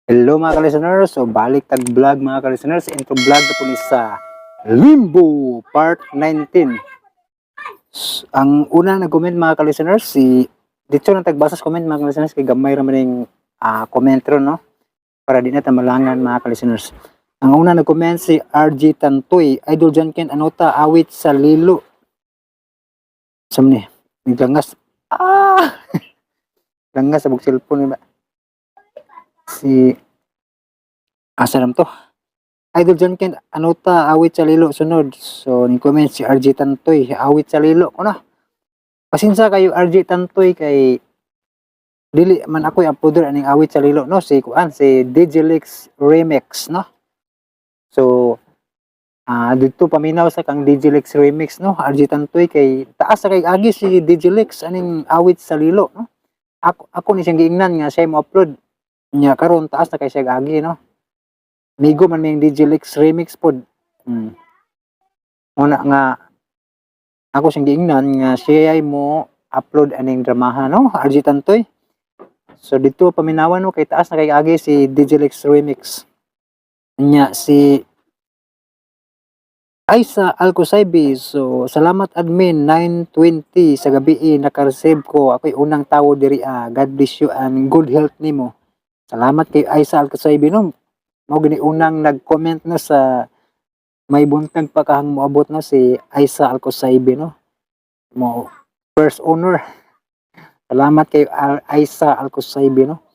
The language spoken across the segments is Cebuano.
Hello, mga ka-listeners. So balik tag vlog, mga ka-listeners. Intro vlog na po ni sa Limbo Part 19. Ang una nag-comment, mga ka-listeners, si dito na tagbasa sa comment, mga ka-listeners, kay gamay ra man ning comment ron, no, para di na tamalangan, mga ka-listeners. Ang una nag-comment si RG Tantoy, "Idol John Kent, anota awit sa lilo." Sam ni, naglangas. Ah! Langas sa bug cellphone ba? Si asa nam to? "Idol John Kent, anota awit sa lilo sunod." So ni comment si RG Tantoy, awit sa lilo ko na. Pasensya kayo, RG Tantoy, kay dili man ako uploader aning awit sa lilo, no, si kuan, si DJLix Remix, no. So dito paminaw sa kang DJLix Remix, no, RG Tantoy, kay taas sa kay agi si DJLix aning awit sa lilo, no. Ako ni siyang giingnan nga siya mo upload nya karon taas na kay siya agi, no. Migo man may DJLix Remix pod. Muna nga ako siyang giingnan nga siya ay mo upload aning dramaha, no, RG Tantoy. So dito paminawan, no, kay taas na kay agi si DJLix Remix nya. Si Aisa Alcosaibi, so "Salamat admin, 9:20 sa gabi eh, naka-receive ko. Ako'y unang tawo diri ah. God bless you and good health nimo." Salamat kay Aisa Alcosaibi, no. Mao gani unang nag-comment na sa may buntag pa kahang moabot, no, si Aisa Alcosaibi, no. Mo first honor. Salamat kay Aisa Alcosaibi, no.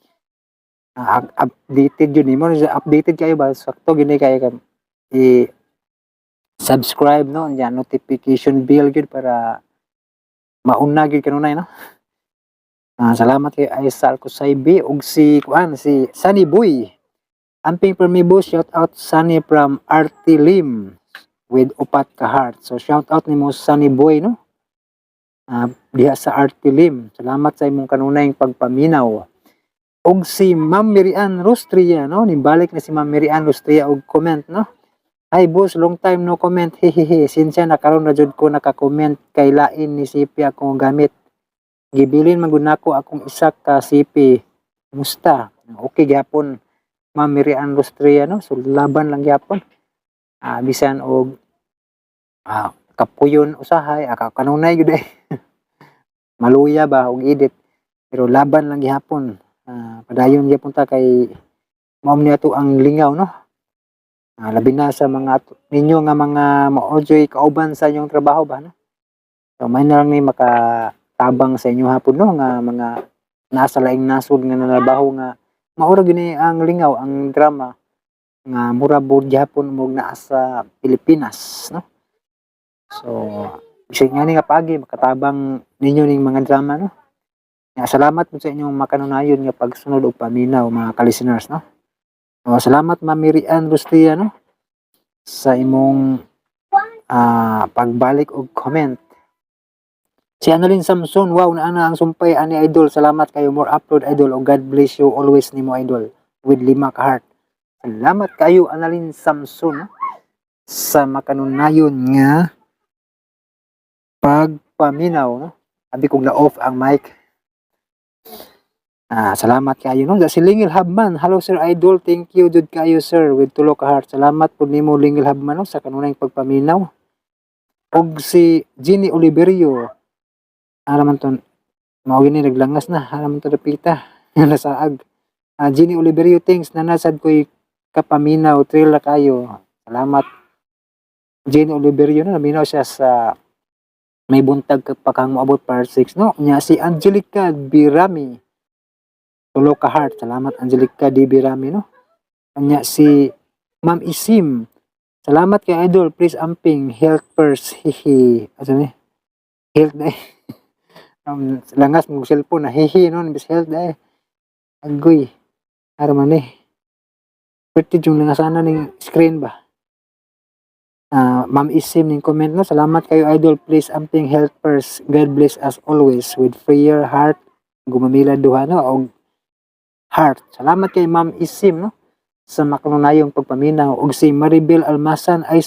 Updated yun nimo, updated kayo ba? Sakto gini kayo ka i subscribe, no, yan, notification bell gyud para mauna gyud kanunay, no. Salamat kay Aisa Alcosaibi. Ug si kuan, si Sunny Boy, "Amping permibo, shout out Sunny from RT Lim," with upat ka heart. So shout out nimo, Sunny Boy, no, diha sa RT Lim. Salamat sa imong kanunayng pagpaminaw. Ug si Ma'am Mirian Rostria, no, nibalik na si Ma'am Mirian Rostria og comment, no. "Hi boss, long time no comment, hehehe. Sinsya na, karon ra jud ko naka-comment kay lain ni CP akong gamit. Gibilin man gud nako akong isa ka CP. Musta?" Okay gyapon, Ma'am Mirian Rostria, no. So laban lang gyapon. Bisan og kapuyon usahay, kanunay gyud eh. Maluya ba og edit. Pero laban lang gihapon. Padayon gyapon ta kay mao ni ato ang lingaw, no. Labi na sa mga ninyo nga mga maojoy kauban sa inyong trabaho ba, no. So may na lang ni makatabang sa inyo hapon, no, nga mga nasa laing nasod nga nanrabaho nga maura gini ang lingaw ang drama nga mura bod gyapon mo naa sa Pilipinas, no. So bisag nga ni nga paagi makatabang ninyo ning mga drama, no. Nga salamat po sa inyong makanunayon nga pagsunod og paminaw, mga ka-listeners, no. O, salamat, Ma'am Mirian Rustia, no, sa imong pagbalik og comment. Si Annalyn Samson, "Wow, naa na ang sumpay ani idol. Salamat kayo, more upload idol. O God bless you always nimo idol," with lima ka heart. Salamat kayo, Annalyn Samson, no, sa makanunayon nga pagpaminaw, no. Abi kong na-off ang mic. Salamat kayo, no. Si Lingil Habman, "Hello sir idol, thank you jud kayo sir," with tulo ka heart. Salamat po nimo, Lingil Habman, no, sa kanunayng pagpaminaw. Og si Jenny Oliverio, naman to, mao gini naglangas na, naman to dapita, nasaag. Jenny Oliverio, "Thanks na nasad ko'y kapaminaw, thrill na kayo." Salamat. Jenny Oliverio, no, naminaw siya sa may buntag ka pa kang moabot part 6, no. Nya si Angelica Birami, tulo ka heart. Salamat, Angelica D. Birami, no. Nya si Ma'am Isim, "Salamat kay idol, please amping health first, hihi." Asa ni? Health na eh. Langas mo cellphone na hihi, no, bis health na eh. Agoy. Ara man eh. Pwede yung langasana ning screen ba? Ma'am Isim ning comment, no. "Salamat kayo idol, please amping health first. God bless us always," with prayer heart gumamila duha, no, og heart. Salamat kay Ma'am Isim, no, sa makanunayong pagpaminaw. Og si Maribel Almasan ay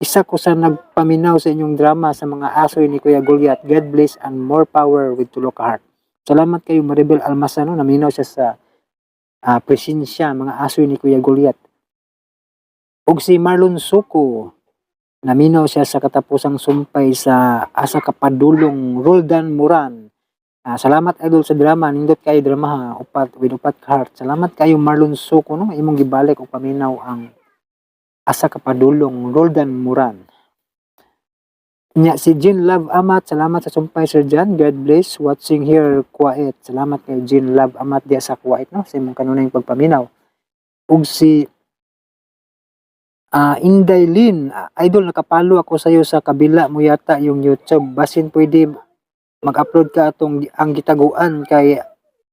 "Isa ko sa nagpaminaw sa inyong drama sa mga asoy ni Kuya Goliath. God bless and more power," with tulo ka heart. Salamat kayo, Maribel Almasan, no, naminaw siya sa Presensya mga asoy ni Kuya Goliath. Ug si Marlon Suko, naminaw siya sa katapusang sumpay sa Asa Kapadulong Roldan Moran. Salamat idol sa drama, nindot kayo drama ha, upat with upat ka heart. Salamat kayo Marlon Suko, no, imong gibalik og paminaw ang Asa Kapadulong Roldan Moran. Nya si Jean Love Amat, salamat sa sumpay, Sir John. God bless watching here Kuwait. Salamat kay Jean Love Amat diya sa Kuwait, no, sa imong kanunayng pagpaminaw. Ug si Inday Lin, idol, nakapalo ako sa iyo sa kabila mo yata yung YouTube. Basin pwede mag-upload ka atong ang gitaguan kay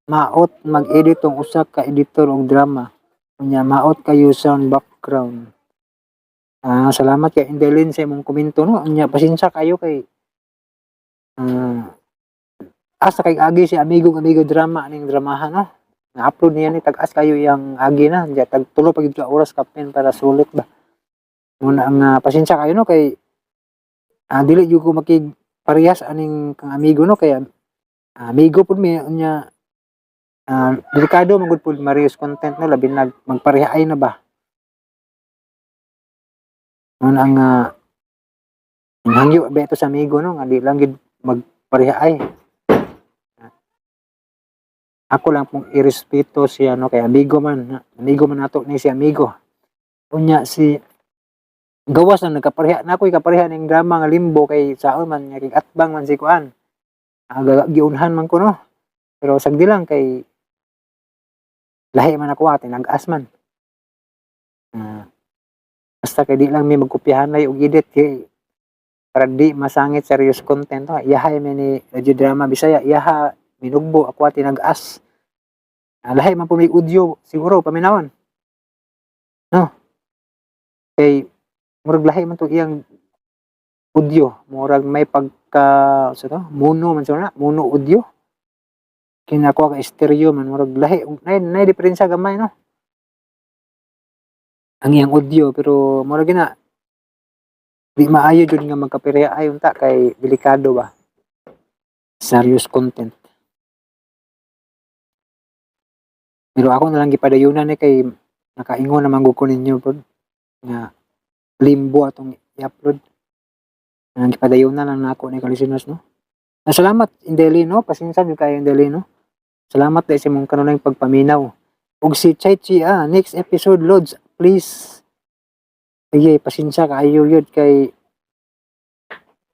maot mag-edit tong usa ka editor og drama. Unya maot kayo sound background. Salamat kay Inday Lin sa imong komento, no. Unya pasensya kayo kay asa kay agi si amigong amigo drama aning dramahan, no. Na-upload niya ni tag-as kayo iyang agi na. Diya tag tulo pa gid ka oras kapin para sulit ba. Muna ang pasensya kayo, no, kay dili jud ko makig parehas aning kang amigo, no, kay amigo pud mi. Unya delikado man gud pud Marius content, no, labi nag magpareha ay na ba. Muna ang hangyo ba ito sa amigo, no, nga di lang gid magpareha ay. Ako lang pong irespeto siya, no, kay amigo man nato ni si amigo. Unya si gawas na nagkapareha na ako'y kapareha ning drama nga Limbo kay saon man nga atbang man si kuan. Giunhan man ko, no. Pero sagdi lang kay lahi man ako ate nag-as man. Basta kay di lang mi magkopyahanay og edit kay para di masangit serious content, no. Iyahay mi ni Radio Drama Bisaya, iyaha minugbo, ako ate nag-as. Lahi man po may audio siguro paminawon. No. Kay murag lahi man to iyang audio, murag may pagka sa to, mono man siya na, mono audio. Kinakuha ka stereo man, murag lahi, nay diferensya gamay, no. Ang iyang audio pero murag gina di maayo jud nga magkapereha ay unta kay delikado ba. Serious content. Pero ako na lang gipadayunan ni kay nakaingon naman gud ko ninyo pod nga Limbo atong i-upload. Nang gipadayonan lang nako ni ka-listeners, no. Salamat Indeli, no, pasensya jud kayo Indeli, no. Salamat dahil sa imong kanunayng pagpaminaw. Ug si Chai Chi, next episode loads please. Sige, pasensya kaayo yun kay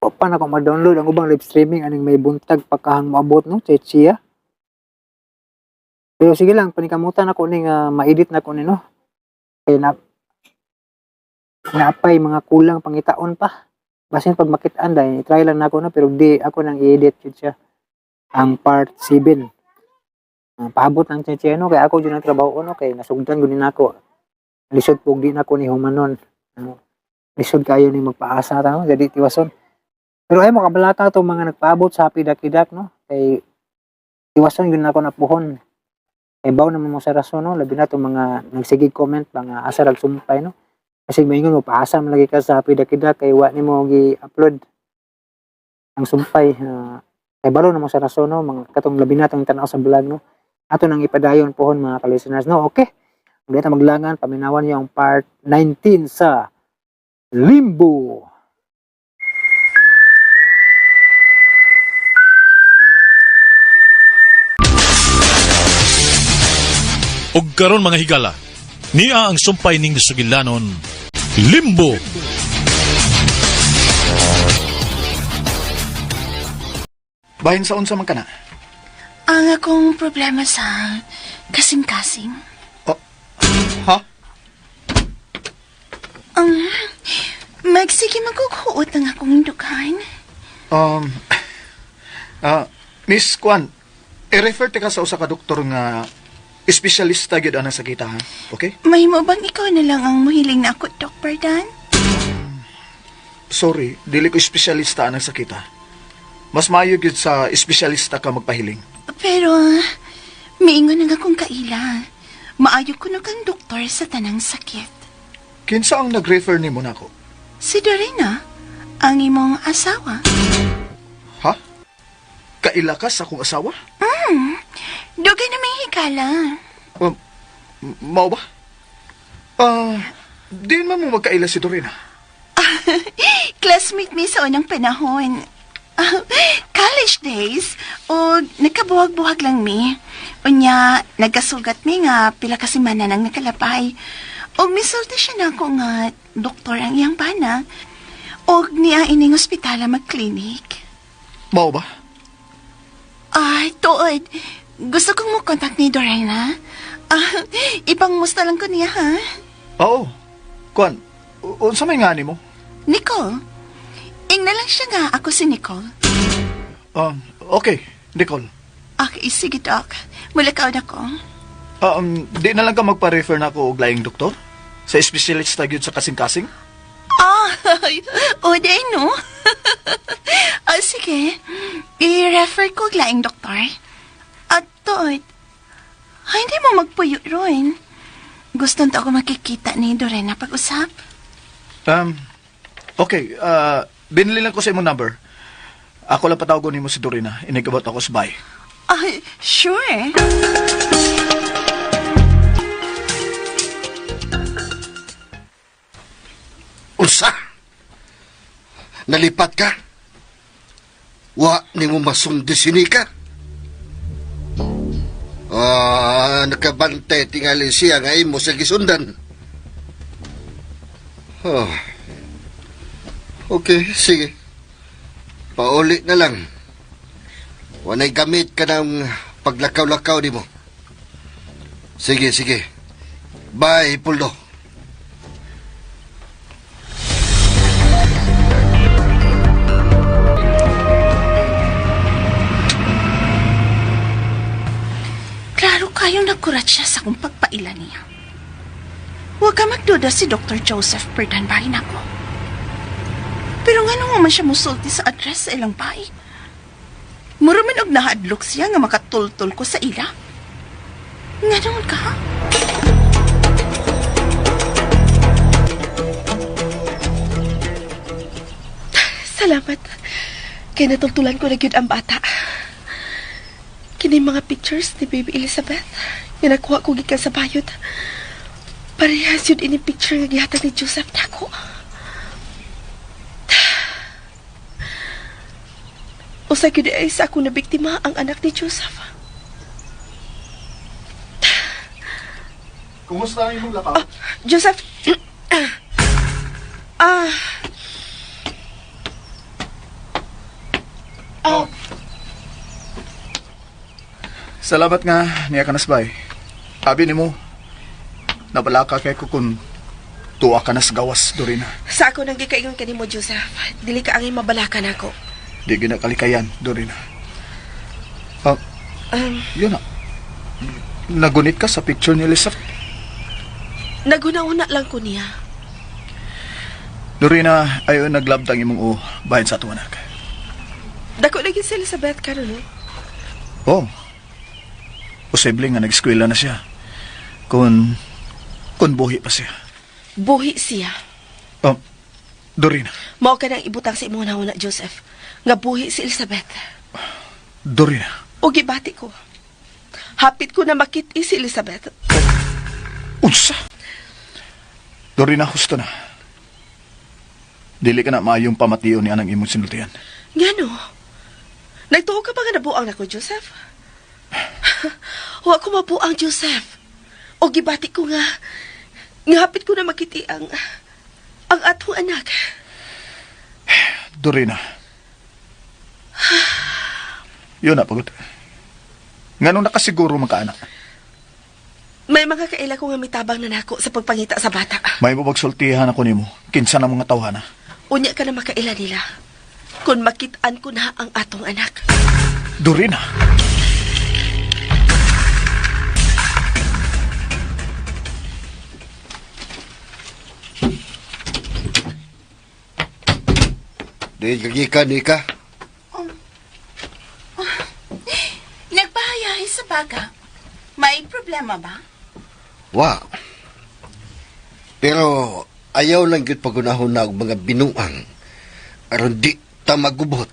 wa pa na ko ma-download ang ubang live streaming aning may buntag pagkahang moabot, no, Chai Chi, ah. Pero sige lang, panikamutan ako ning ma-edit na ko ni, no. Kay na naapay mga kulang pangitaon pa. Basin pag makitaan dahil try lang nako, no, pero di ako nang i-edit yun siya ang part 7. Paabot ang Chai Chi, no, kay ako jud ang trabaho, no, kay nasugdan gud ni nako. Lisod pug di nako ni humanon. Lisod kayo ni magpaasa ta, no, jadi tiwason. Pero ay mo kabalaka to mga nagpaabot sa Happy Dakidak, no, kay tiwason gyud nako napuhon. Kay baw naman mo sa rason, no, labi na tong mga nagsigig comment mga asa rag sumpay, no. Kasi maingon mo paasa man lagi ka sa Happy Dakidak kay wa nimo gi-upload ang sumpay. Kay balo na mo sa rason, no, mga katong labi na tong tan-aw sa vlog, no. Ato nang ipadayon pohon mga ka-listeners, no. Okay. Hindi ta maglangan, paminawan niyo ang part 19 sa Limbo. Og karon mga higala, niya ang sumpay ning sugilanon, Limbo. Bahin sa unsa man kana? Ang akong problema sa kasing-kasing. Oh, ha? Magsige magkukuot ang akong dughan. Miss Kwan, i-refer ka sa usa ka doktor nga espesyalista gyud anang sakita, ha? Okay? May mo bang ikaw na lang ang muhiling na ako, Doc Bardan? Sorry, dili ko espesyalista anang sakita. Mas maayo gyud sa espesyalista ka magpahiling. Pero, miingon ang akong kaila. Maayo ko na kang doktor sa tanang sakit. Kinsa ang nag-refer nimo nako? Si Dorina, ang imong asawa. Ha? Kaila ka sa akong asawa? Dugay na may higala. Mao ba? Di man mo magkaila si Dorina. Classmate mi sa unang panahon. College days, o nagkabuhag-buhag lang mi. Unya, nagkasugat mi nga pila ka semana nang nakalapay. O misulti siya na ako nga doktor ang iyang bana. Og niya ining ospitala mag-clinic. Mao ba? Ay, tuod. Gusto kong mo contact ni Dorena. Ipangmusta lang ko niya, ha? Oo. Kuan, unsa may ngani mo? Nicole. Ing na lang siya nga ako si Nicole. Okay, Nicole. Okay, sige, Doc. Mulakaw na ko. Di na lang ka magpa-refer na ako og laing doktor? Sa espesyalista gyud sa kasing-kasing? Ay, o day, no? Sige. I-refer ko og laing doktor. At tuod, ay, hindi mo magpuyo ron. Gusto ako makikita ni Dorena pag-usap. Okay, binili lang ko sa imong number. Ako lang patawagon nimo si Dorina. Inigabot ako sa bay. Ay, sure. Unsa? Nalipat ka? Wa nimo masundi sinika? Nakabantay tingali siya nga imo sa gisundan. Oh. Okay, sige. Pauli na lang. Wanay gamit ka ng paglakaw-lakaw nimo. Sige, sige. Bye, Puldo. Klaro kayong nagkurat siya sa kong pagpaila niya. Huwag ka magduda si Dr. Joseph Perdan bahin ako. Pero nga nung man siya musulti sa address sa ilang bahay. Mura man og nahadlok siya nga makatultol ko sa ila. Nga naman ka, ha? Salamat. Kay natultulan ko na gyud ang bata. Kini mga pictures ni Baby Elizabeth nga nakuha ko gikan sa bayot. Parehas yun ini picture nga gihatag ni Joseph nako. Usa gyud ay sa ako na biktima ang anak ni Joseph. Kumusta ang imong lakaw? Joseph! Salamat nga niya ka nasbay. Abi nimo, nabalaka kay ko kung tuwa ka nas gawas, Dorina. Sa ako nang gikaingon kanimo Joseph, dili ka angay mabalakan ako. Di ginakalikayan, Dorina. Yun na. Nagunit ka sa picture ni Elizabeth. Naguna-una lang ko niya. Dorina, ayon naglabtang imong o bahin sa atong anak. Dako lagi si Elizabeth karon no. Oh. Posible nga nag-eskwela na siya. Kung buhi pa siya. Buhi siya. Oh, Dorina. Mao ka nang ibutang sa imong una, Joseph. Nga buhi si Elizabeth. Dorina. O gibati ko. Hapit ko na makit-i si Elizabeth. Unsa? Dorina, husto na. Dili ka na maayong pamatiyon ni anang imong sinultian. Ngano? Nagtuo ka ba nga nabuang nako, Joseph? Wa ko mabuang, Joseph. O gibati ko nga hapit ko na makiti ang atong anak. Dorina. Yun na, pagod. Nganong nakasiguro man ka, anak? May mga kaila ko nga mitabang na nako sa pagpangita sa bata. May mapagsultihan ako nimo. Kinsa na mga tawhana. Unya ka na makaila nila. Kung makitaan ko na ang atong anak. Dorina! Di kagikan ni ka. Nagpahayahay sa baga. May problema ba? Wa. Pero ayaw lang gyud pagunahon na og mga binuang aron di ta magubot.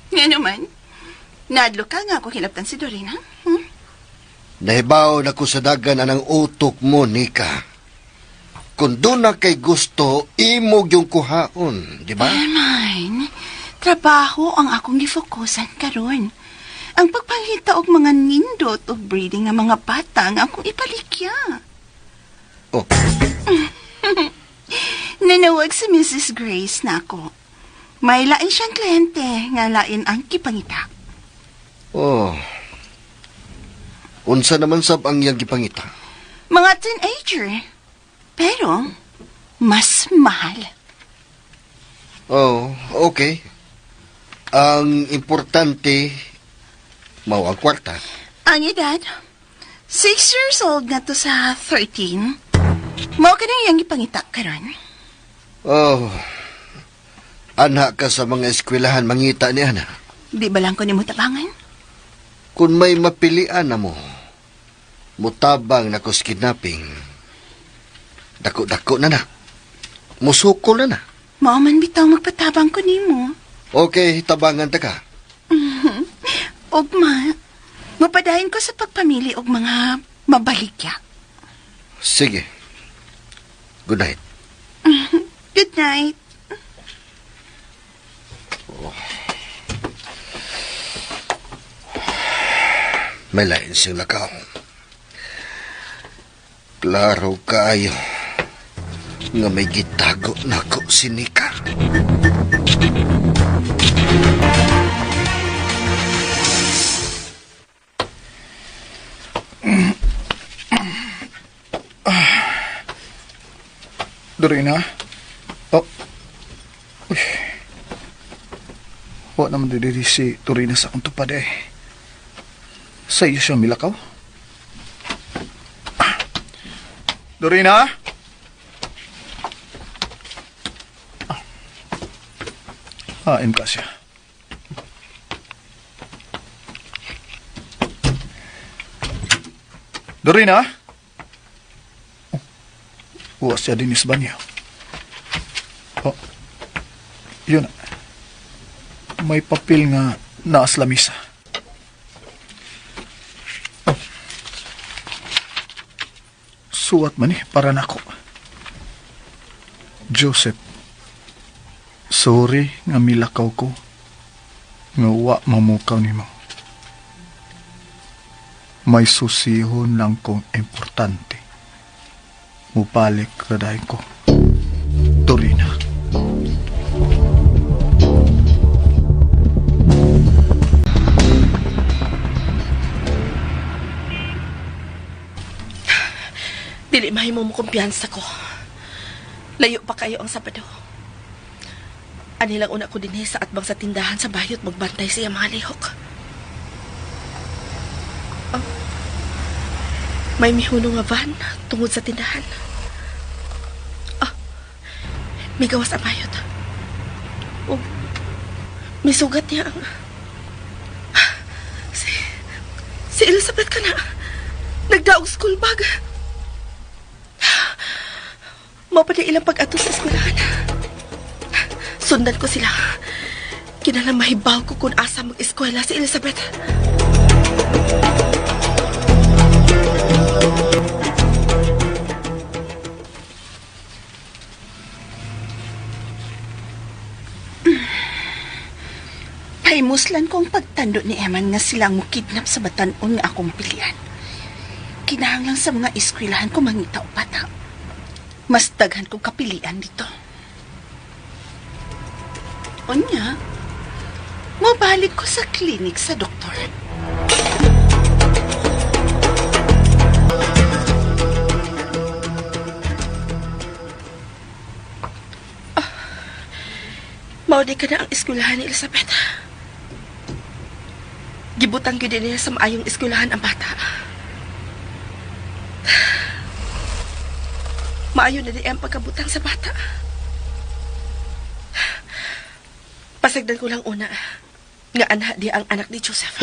Nga naman. Nadlo ka nga ako hilabtan si Dorina. Nahibaw na ko sa dagan anang utok mo, Nika. Kung doon na kay gusto, imog yung kuhaon, di ba? Hermine, trabaho ang akong gifokusan karon. Ang pagpangita og mga nindot og breeding nga mga bata ang akong ipalikya. Oh. Nanawag si Mrs. Grace na ako. May lain siyang kliyente nga lain ang kipangita. Oh. Unsa naman sab ang iyang gipangita? Mga teenager. Pero, mas mahal. Oh, okay. Ang importante, mao ang kwarta. Ang edad, 6 years old na to sa 13. Mao ka nang iyang ipangita karon. Oh. Anha ka sa mga eskwelahan mangita ni ana. Di ba lang ko nimo tabangan? Kung may mapilian na mo, mutabang na kus kidnapping, dako-dako na na. Musukol na na. Mao man bitaw magpatabang ko nimo. Okay, tabangan ta ka. Ugma, mapadayon ko sa pagpamili og mga mabaligya. Sige. Good night. Good night. Oh. May lain siyang lakaw. Klaro kaayo nga may gitago nako si Nika. Dorina? Oh. Uy. Wa naman diri si Dorina sa akong tupad eh. Sa iyo siya milakaw? Dorina? Hain ka siya. Dorina? Oh, wa siya din sa banyo. Oh, yun. May papel nga naas lamisa. Oh. Suwat man para nako. Joseph, sorry nga milakaw ko. Nga wa mamukaw nimo. May susihon lang kong importante. Mupalik radahin ko. Dorina. Dili mahimo mo kumpiyansa ko. Layo pa kayo ang Sabado. Anilang una ko dinhi sa atbang sa tindahan sa bayot magbantay sa iyang mga lihok. Oh, may mihuno nga van tungod sa tindahan. Oh, may gawas ang bayot. Oh, may sugat niya ang... Si Elizabeth ka na. Nagdaog school bag. Mao pa ilang pag-ato sa eskwelahan. Sundan ko sila. Kinahanglan mahibaw ko kung asa mag-eskwela si Elizabeth. Pahimuslan ko ang pagtando ni Eman nga sila ang mukidnap sa batan-on nga akong pilian. Kinahanglan sa mga eskwelahan ko mangita og bata. Mas daghan kong kapilian dito. Unya, mobalik ko sa klinik sa doktor. Mao di ka na ang eskwelahan ni Elizabeth. Gibutang gyud niya sa maayong eskwelahan ang bata. Maayo na di ang pagkabutang sa bata. Pasagdan ko lang una nga anha di ang anak ni Joseph.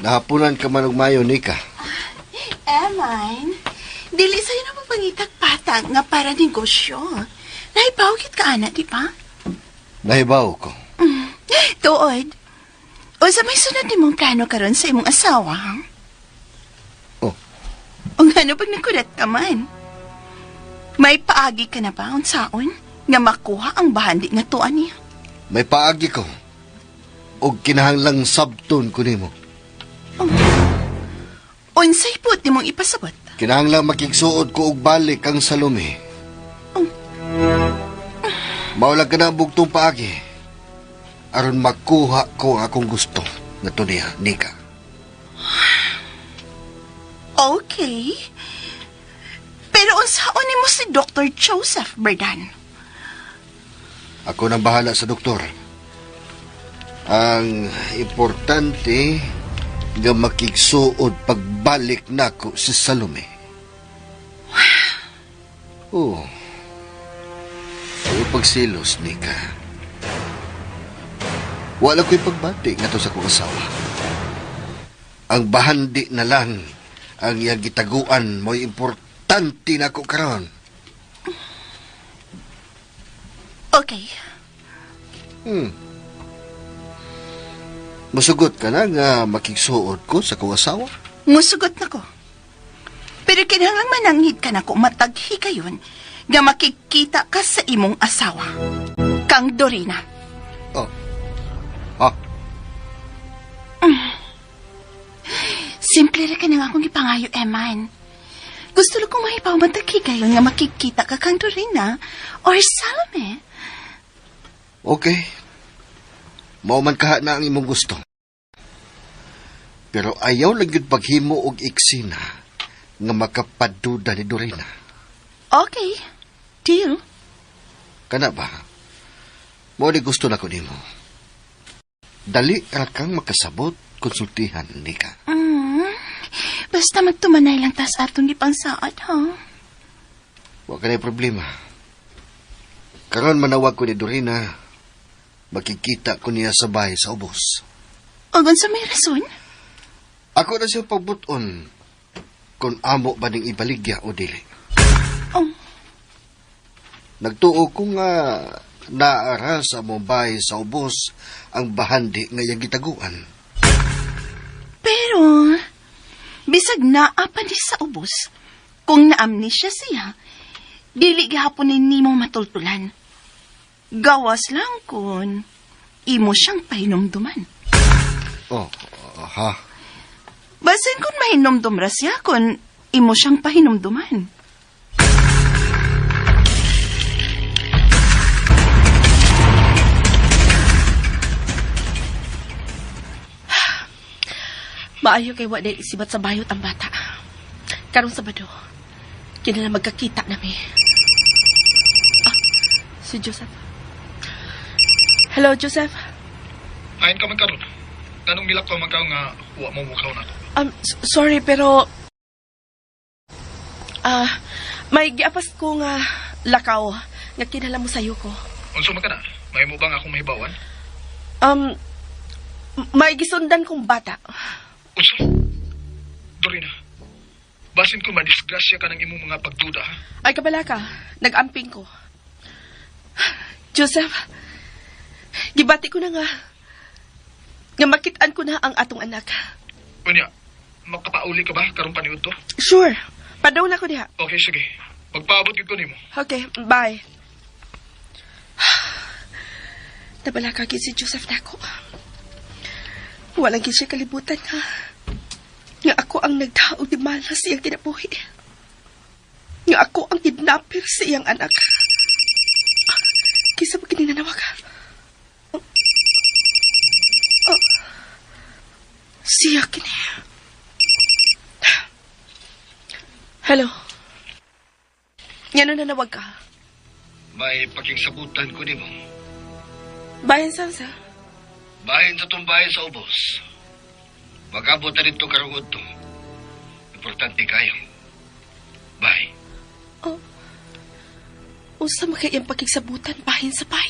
Nahapunan ka man og mayo, Nika. Emine, dili sa'yo na magpangitag bata nga para negosyo. Nahibaw gid ka ana, di ba? Nahibaw ko. Tuod. O sa may sunod nimong plano karon sa imong asawa, ha? Oh. O ngano pag nakurat ka man? May paagi ka na ba unsaon nga makuha ang bahandi nga tuan niya? May paagi ko. Og kinahanglang sabton ko nimo. Unsay put nimong ipasabot? Kinahanglang makigsuod ko og balik ang Salome. Oh. Mao lang ka na ang bugtong paagi. Aron makuha ko ang akong gusto nga to niya, Nika. Okay. Pero unsaon nimo si Dr. Joseph Berdan? Ako nang bahala sa doktor. Ang importante nga makigsuod pagbalik nako si Salome. Oh. Ayaw pagsilos, Nika. Wala ko'y pagbati nga to sa kong asawa. Ang bahandi na lang ang iyang gitaguan mo'y importante nako karon. Okay. Musugot ka na nga makigsuod ko sa kong asawa? Musugot na ko. Pero kinahanglang mananghid ka na ko mataghi kayon nga makikita ka sa imong asawa. Kang Dorina. Oh. Ah, Simple ra ka na nga akong gipangayo, Eman. Gusto lang kong mahipaw mataghi kayon nga makikita ka kang Dorina or Salome. Okay. Mao man kaha na ang imong gusto. Pero ayaw lang yun paghimo og iksina nga makapaduda ni Dorina. Okay. Deal. Kana ba? Mao ni gusto na ko nimo. Dali ra kang makasabot konsultihan ni ka. Basta magtumanay lang tas atong gipangsaad, ha? Wa ka na problema. Karon manawag ko ni Dorina, makikita ko niya sa bahay sa ubos. O sa may rason? Ako na siya pagbuton kung amo ba ning ibaligya o dili. Oh. Nagtuo ko nga naara sa Mumbai sa ubos ang bahandi nga iyang gitaguan. Pero, bisag naa pa ni sa ubos, kung naamnesia siya, dili gihapon ni nimo matultulan. Gawas lang kun imo siyang pahinumduman. Oh, ha. Basin kung mahinumdum ra siya kun imo siyang pahinumduman. Maayo kay wa day isibat sa bayot ang bata. Karong Sabado, kinala magkakita nami. Ah, si Joseph. Hello, Joseph. Ayon ka man karon. Nganong milakaw man ka nga wa mo mukaw nako? Sorry pero may giapas ko nga lakaw nga kinala mo sayo ko. Unsa man ka na? Mahimo ba nga akong mahibawan? May gisundan kong bata. Unsa? Dorina. Basin ko madisgrasya ka ng imong mga pagduda. Ha? Ay, kabala ka. Nag-amping ko. Joseph, gibati ko na nga. Nga makitaan ko na ang atong anak. Unya, makapauli ka ba karong paniud to? Sure. Padaw na ko diha. Okay, sige. Magpaabot gyud ko nimo. Okay, bye. Nabala ka gid si Joseph nako. Walang gid siya kalibutan nga. Nga ako ang nagdaog di malas iyang kinabuhi. Nga ako ang kidnapper sa iyang anak. Ah, Kisa ba kininanawag ka? Oh. Siya kini. Hello. Ngano nanawag ka? May pakingsabutan ko nimo. Bayan saan sa? Bahin sa tumbahin sa ubos. Magabot na dito karong udto. Importante kayo. Bye. Oh. Usa man kay iyang pakigsabutan bahin sa bay.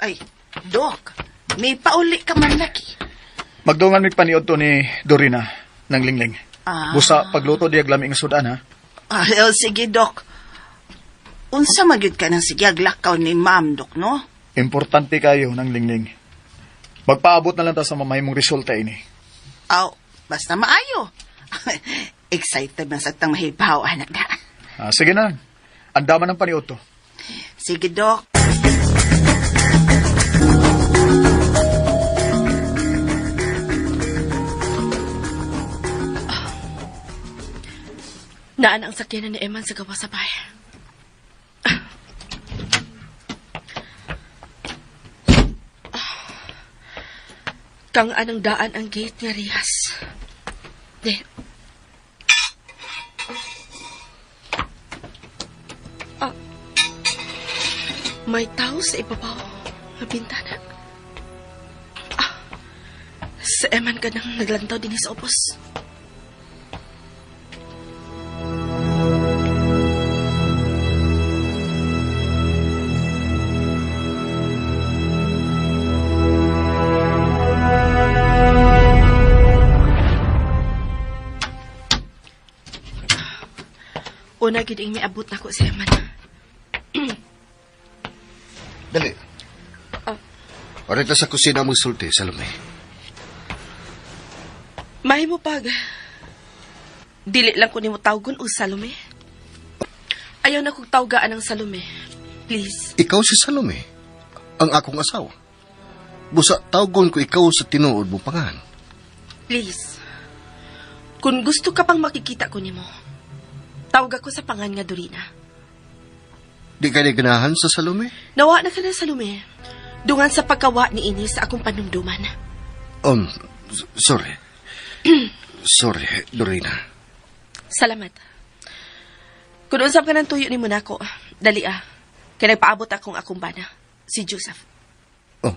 Ay, Dok, may pauli ka man lagi. Magdungan mig paniod to ni Dorina ng Lingling. Ah. Busa pagluto diag lami nga sudan ha. Ah, oh, sige, Dok. Unsa magyud ka ng sige aglakaw ni Ma'am, Dok, no? Importante kayo ng Lingling. Magpaabot na lang ta sa mamahimong resulta ini. Aw, basta maayo. Excited man sa tang mahibaw, anak na. Ah, sige na. Andaman ng paniod to. Sige, Dok. Naan ang sakyanan ni Eman sa gawa sa bahay. Kang anang daan ang gate nga rihas. Di. Ah. May tao sa ibabaw nga bintana. Ah. Sa Eman ka nang naglantaw din sa opos. Una gid ing miabot nako si Eman. Dali. Ah. Orita sa kusina mong sulti, Salome. Mahimo pag dili lang ko nimo tawgon og Salome. Ayaw na kog tawgaan ang Salome. Please. Ikaw si Salome, ang akong asawa. Busa tawgon ko ikaw sa tinuod mo pangan. Please. Kung gusto ka pang makikita ko nimo, tawag ako sa pangan nga Dorina. Di ka ni ganahan sa Salome? Nawa na ka na Salome. Dungan sa pagkawa ni ini sa akong panumduman. Sorry. Sorry, Dorina. Salamat. Kung unsam ka ng tuyo ni nako, dali ah. Kay nagpaabot akong akong bana, si Joseph. Oh.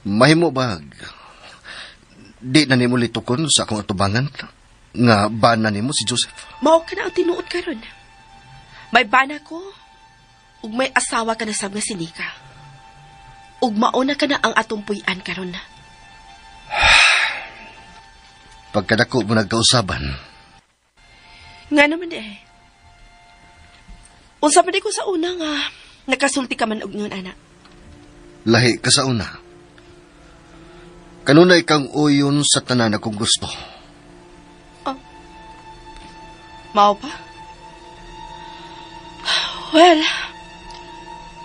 Mahimo bag. Di na nimo litukon sa akong atubangan nga bana nimo si Joseph. Mao ka na ang tinuod karon. May bana ko, ug may asawa ka na sab nga si Nika. Ug mao na ka na ang atong puy-an karon. Pagkadako mo nagkausaban, Nga naman di eh. Unsa man di ko sa una nga nakasulti ka man og ngon ana. lahi ka sa una. Kanunay kang uyon sa tanan akong gusto. Mao pa? Well,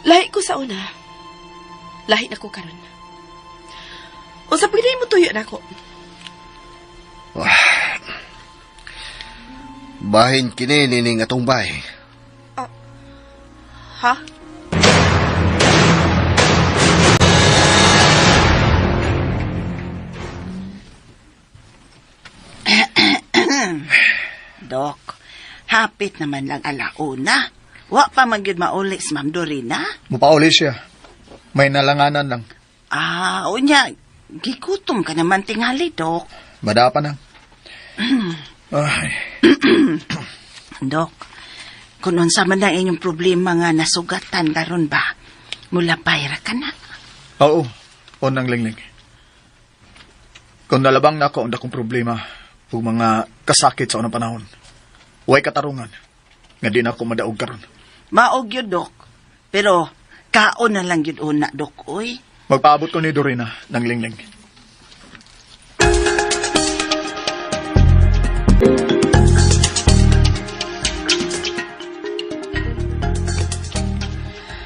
lahi ko sa una. Lahi na ko karon. Unsa pa gid mo tuyo nako? Bahin kini nining atong bahay. Ha? Dok, hapit naman lang alauna. Wa pa man gyud mauli si Ma'am Dorina. Mupauli siya. May nalanganan lang. Ah, unya, gigutom ka naman tingali, Dok. Madapa na. Ay, Dok, kung unsa man ang inyong problema nga nasugatan karon ba, mula bayra ka na. oo. Unang Lingling. Kung nalabang na ako ang dakong problema ug mga kasakit sa unang panahon. Way katarungan nga di na ako madaog karon. Maog yun, Dok. Pero, kaon na lang yun una, Dok, oy. Magpaabot ko ni Dorina ng Lingling.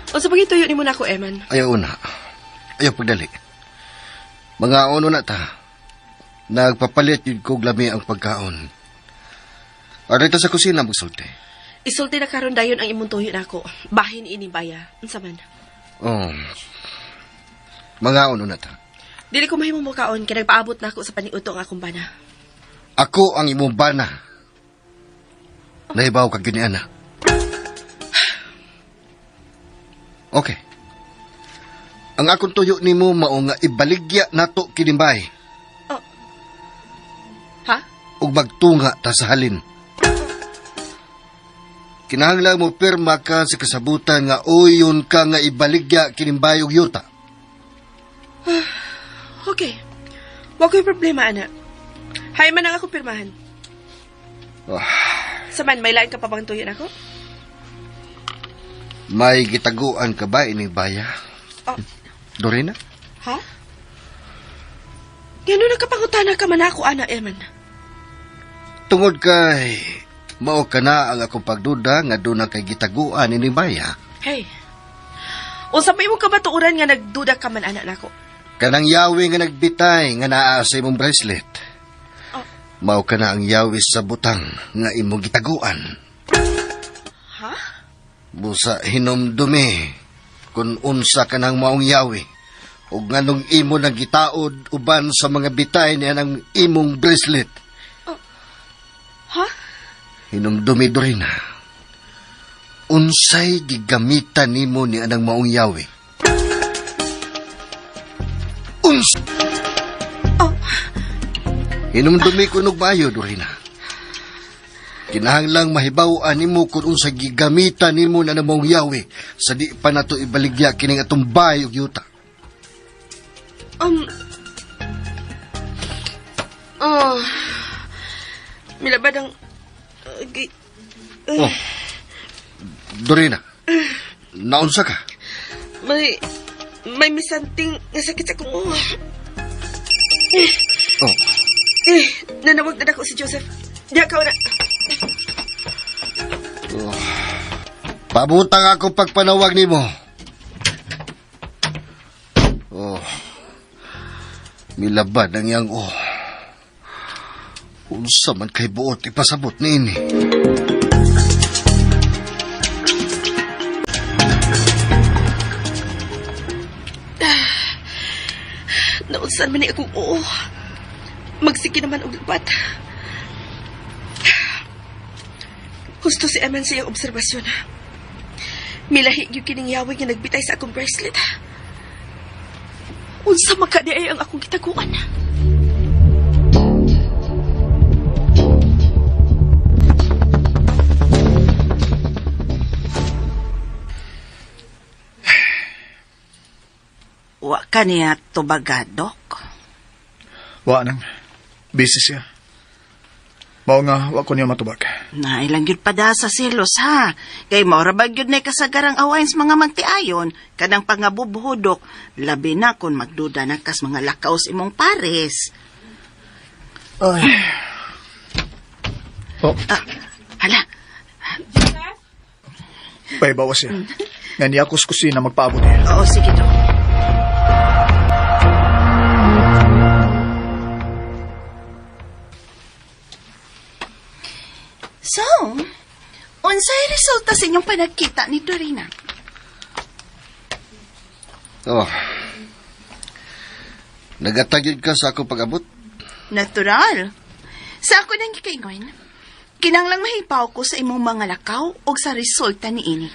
Unsa pa gid tuyo nimo nako, Eman? Ayaw una. Ayaw pagdali. Mga ono na ta. Nagpapalit yun kog lami ang pagkaon. Arita sa kusina magsulti. Isulti na karon dayon ang imong tuyo nako. Bahin ini baya. Unsa man? Oh. Mga ono na ta. Dili ko mahimo mo kaon kay nagpaabot nako sa paniudto ang akong bana. Ako ang imong bana. Nahibaw ka gini, ana. Okay. Ang akong tuyo nimo mao nga ibaligya nato kini bay Ha? ug magtunga ta sa halin. Kinahanglan mo pirma ka sa kasabutan nga uyon ka nga ibaligya kining bayog yuta. Okay. Wa ko'y problema, ana. Hay man ang akong pirmahan. Ah. Saman, may lain ka pa bang tuyo nako? May gitaguan ka ba ining baya? Oh. Dorina? Ha? Ngano nakapangutana ka man ako, ana, Eman? Tungod kay mao ka na ang akong pagduda nga doon na kay gitaguan ining baya. Hey. Unsa pa imong kabatuoran nga nagduda ka man ana nako? Kanang yawi nga nagbitay nga naa sa imong bracelet. Oh. Mao ka na ang yawi sa butang nga imong gitaguan. Ha? Busa hinumdumi kung unsa ka ng maong yawi ug nganong imo nang gitaod uban sa mga bitay niya ng imong bracelet. Ha? Hinumdumi Dorina. Unsay gigamitan nimo ni anang maong yawi? Uns Oh. Hinumdumi ko nog maayo Dorina. Kinahanglang mahibaw-an nimo kung unsa gigamitan nimo na maong yawi sa di pa nato ibaligya kining atong bay ug yuta. Oh. Milabad ang Oh. Dorina. Naunsa ka? May misanting nga sakit sa akong ulo. Oh, Eh, nanawag na ako si Joseph. Diya ka na. pabutang ako pagpanawag nimo. Oh. Milabad ang iyang oh. Unsa man kay buot ipasabot niini. Naunsan man ni akong oo. Magsige naman og lubat. Husto si Eman sa iyang obserbasyon. Milahi gyud kining yawi nga nagbitay sa akong bracelet. Unsa makadi ay ang akong gitaguan. Wa ka niya tubaga, Dok. Wa nang. Busy siya. Mao nga, wa ko niya matubag. Na ilang gyud pada sa silos ha. Kay maura ba gyud na kasagarang awain sa mga magtiayon kanang pangabubuhudok labi na kun magduda na kas mga lakaw sa imong pares. Ay. Oh, Ah, hala, pahibawa siya. Nga niya ako sa kusina magpaabot niya. oo sige Dok. So, unsay resulta sa inyong panagkita ni Dorina? Oh. Nagatagid ka sa akong pag-abot? Natural. Sa ako nang gikaingon, kinanglang mahipaw ko sa imong mga lakaw o sa resulta ni ini.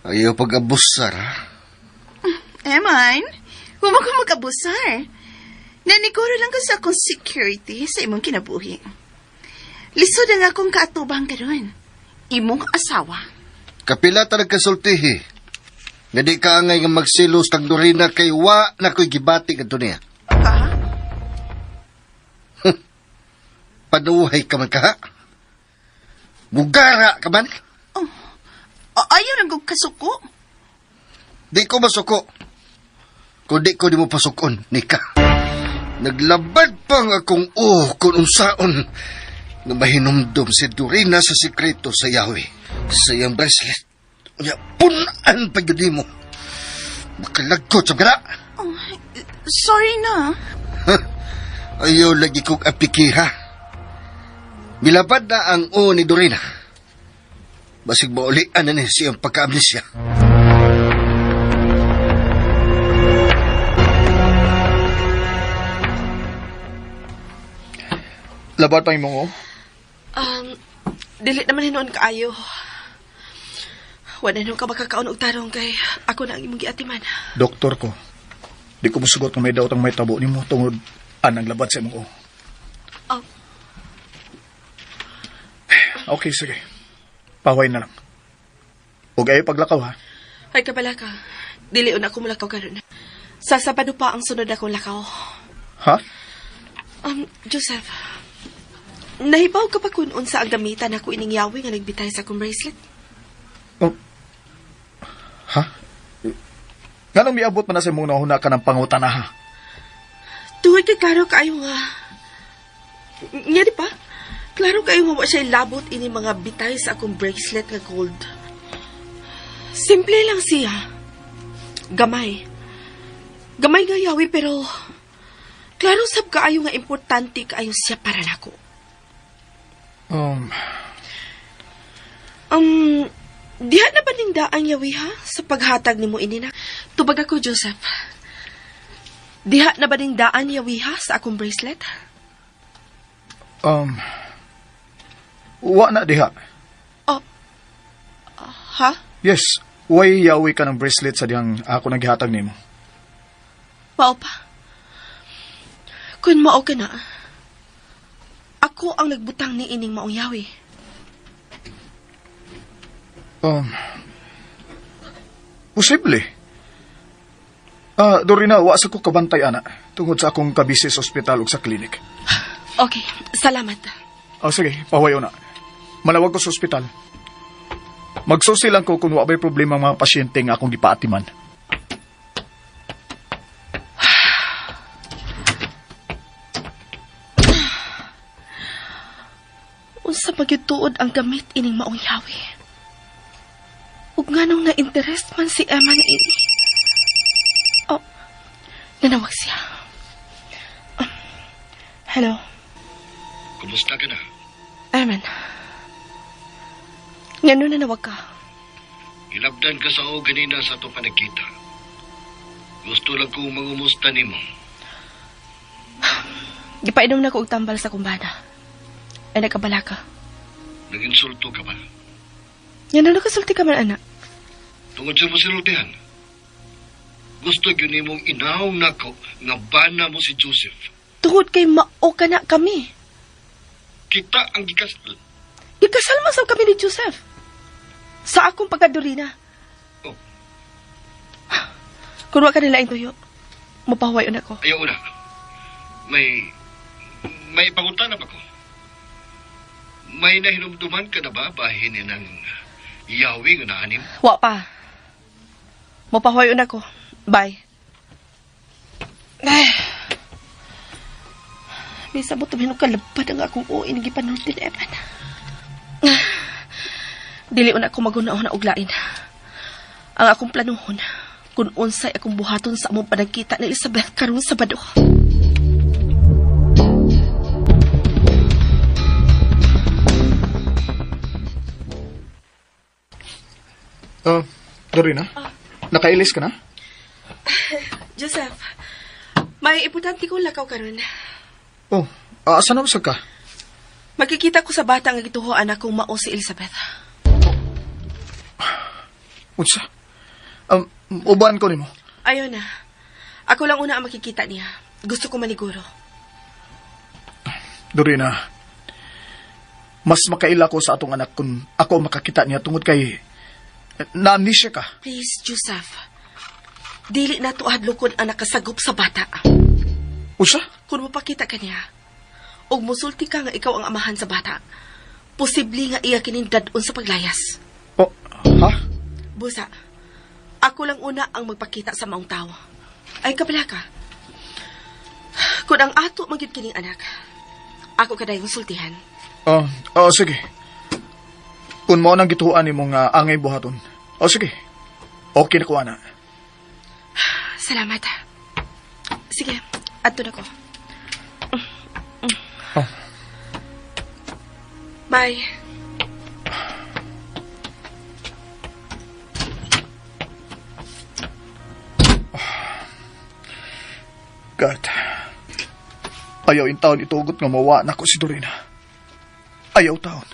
Ayaw pag-abusar, ha? Eman, huwag ko mag-abusar. Naniguro lang ko sa akong security sa imong kinabuhi. Lisod ang akong kaatubang karon. Imong asawa. Kapila ta nagkasultihi. Nga di ka angay nga magsilos kang Dorina kay wa na ko'y gibati kadto niya. Ha? Panuhay ka man ka, ha? Bugara ka man? Oh, ayaw nang kong kasuko. Di ko masuko. Kung di ko di mo pasukon, ni ka. Naglabad pa ang akong oh kung unsaon nga mahinumdum si Dorina sa sikreto sa Yahweh sa iyang bracelet. Unya, punan pa yun mo. Makalagkot sa kana. Oh, sorry na. Ayaw lagi kong apiki, ha? Milabad na ang o ni Dorina. Basig maulian na ni siyang pagka-amnesia. Labad pa imong oh. Dili naman hinuon kaayo. Wala nung ka makakaon og tarong kay ako na ang imong giatiman. Doktor ko. Di ko musugot nga may daot ang may tabo nimo tungod anang labad sa imong oh. Oh. Okay, sige. Pahuway na lang. Ug ayo paglakaw ha. Ay, kabala ka. Dili na ako mulakaw karon. Sa Sabado pa ang sunod akong lakaw. Ha? Joseph, nahibaw ka pa kung unsa ang gamitan ako ining yawi nga nagbitay sa akong bracelet? Oh. Ha? Nganong miabot man na sa imong nahuna ka ng pangutana ha? Tuod kay klaro kaayo nga. Nga di pa? Klaro kaayo nga wa siya labot ini mga bitay sa akong bracelet nga gold. Simple lang siya. Gamay. Gamay nga yawi pero klaro sab kaayo nga importante kaayo siya para nako. Um, Um, diha na ba ning daang yawi ha? Sa paghatag nimo ini na. Tubag ako, Joseph. Diha na ba ning daan yawi ha sa akong bracelet? um, wa na diha. Oh, ha? Yes, way yawi ka ng bracelet sa dihang ako naghihatag nimo. Mao pa. Kun mao ka na, ako ang nagbutang ni ining maong yawi. Um, posible. Ah, Dorina, wa sa ko kabantay ana tungod sa akong kabisi sa ospital ug sa klinik. Okay, salamat. Oh, sige, pahuwayo na. Manawag ko sa ospital. Magsusi lang ko kung wa ba'y problema ang mga pasyente nga akong gipaatiman. Unsa magyud tuod ang gamit ining maong yawi? Ug nganong na-interest man si Emma na ini? Oh, nanawag siya. Hello, Kumusta ka na? Eman. Ngano nanawag ka? Gilabdan ka sa o ganina sa ato panagkita. Gusto lang kong mangumusta nimo. Gipainom na ko og tambal sa kumbana. Ay nagkabala ka. Naginsulto ka ba? Ngano nakasulti ka man, anak? Tungod sa mo sinultihan. Gusto gyud nimong inawong nako nga bana mo si Joseph. Tungod kay mao ka na kami. Kita ang gikasal. Gikasal man sab kami ni Joseph. Sa akong pagkadurina. Oh. Kung wa ka nila tuyo, mapahuwayon ako. Ayaw na. May may pangutana pa ko. May nahinumduman ka na ba bahin ni ng yawi nga naanim? Wa pa. Mapahuwayon ako. Bye. Ay. Bisa mo tuminog kalabad ang akong uin gipanulti ni Evan. Dili una ako magunaon na uglain. Ang akong planuhon, kung unsay akong buhaton sa among panagkita ni Elizabeth karon Sabado. Oh, Dorina? Nakailis ka na? Joseph, may importante kong lakaw karon. Oh, asa na usag ka? Makikita ko sa bata nga gituhoan akong mao si Elizabeth. Unsa? Uban ko nimo. Ayaw na. Ako lang una ang makikita niya. Gusto ko maniguro. Dorina, mas makaila ko sa atong anak kung ako ang makakita niya tungod kay na-amnesia ka. Please, Joseph. Dili na tuadlokon ang nakasagop sa bata. Unsa? Kung mapakita ka niya, og musulti ka nga ikaw ang amahan sa bata, posible nga iya kining dad-on sa paglayas. Oh, ha? Busa, ako lang una ang magpakita sa maong tao. Ay, kabala ka. Kung ang ato magyud kining anak, ako kadayong sultihan. Oh, oh, sige. Kung mao nang gituan nimo nga angay buhaton. Oh, sige. Okay na ko ana. Salamat. Sige, adto na ko. Oh. Bye. God. Ayaw in taon itugot nga mawa nako si Dorina. Ayaw taon.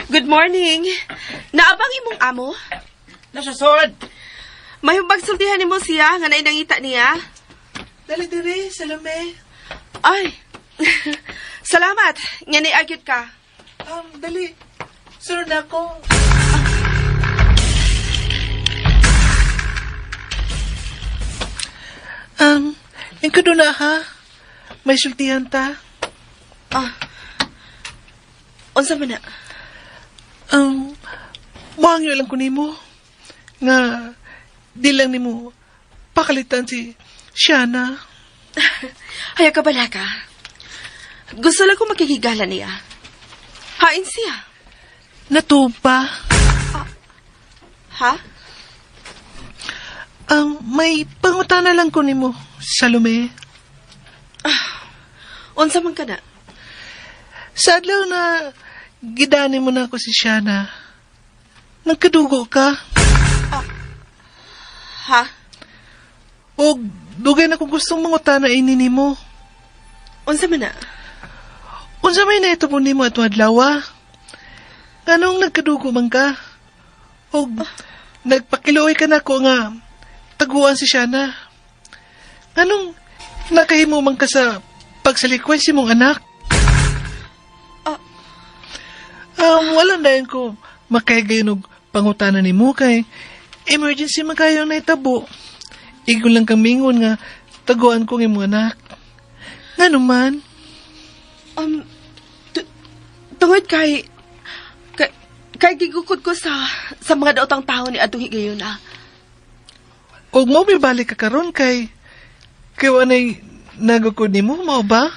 Good morning. Naabang imong amo? Nasa sod! May pagsultihan nimo siya nga nainangita niya. Dali diri, Salome. Ay. Salamat nga niagyod ka. Dali. Sunod na ako. Yung kaduna ha? May sultihan ta. Ah. Unsa man na? Muhangyo lang ko nimo. Nga, di lang nimo pakalitan si Shana. Hayag ka bala ka. Gusto lang ko makikigala niya. Hain siya. Natupa. Ha? May pangutana lang ko nimo, Salome. Unsa man ka na? Sa adlaw na gidani mo na ako si Shana, nagkadugo ka. Ha? O dugay na kung gustong mangutana ini nimo. Unsa man na? Unsa may naitabo nimo atong adlaw? Anong nagkadugo man ka? O nagpakiluoy ka nako nga taguan si Shana. Anong nakahimo man ka sa pagsalikway si mong anak? Wala na ko makahigayon og pangutana nimo kay emergency man kayo ang naitabo. Igon lang kang mingon nga taguan ko ng imong anak. Ngano man? Tungod kay kay gigukod ko sa mga daotang tao ni adtong higayon ah. Og mo balik ka karon kay wanay nagukod nimo mao ba?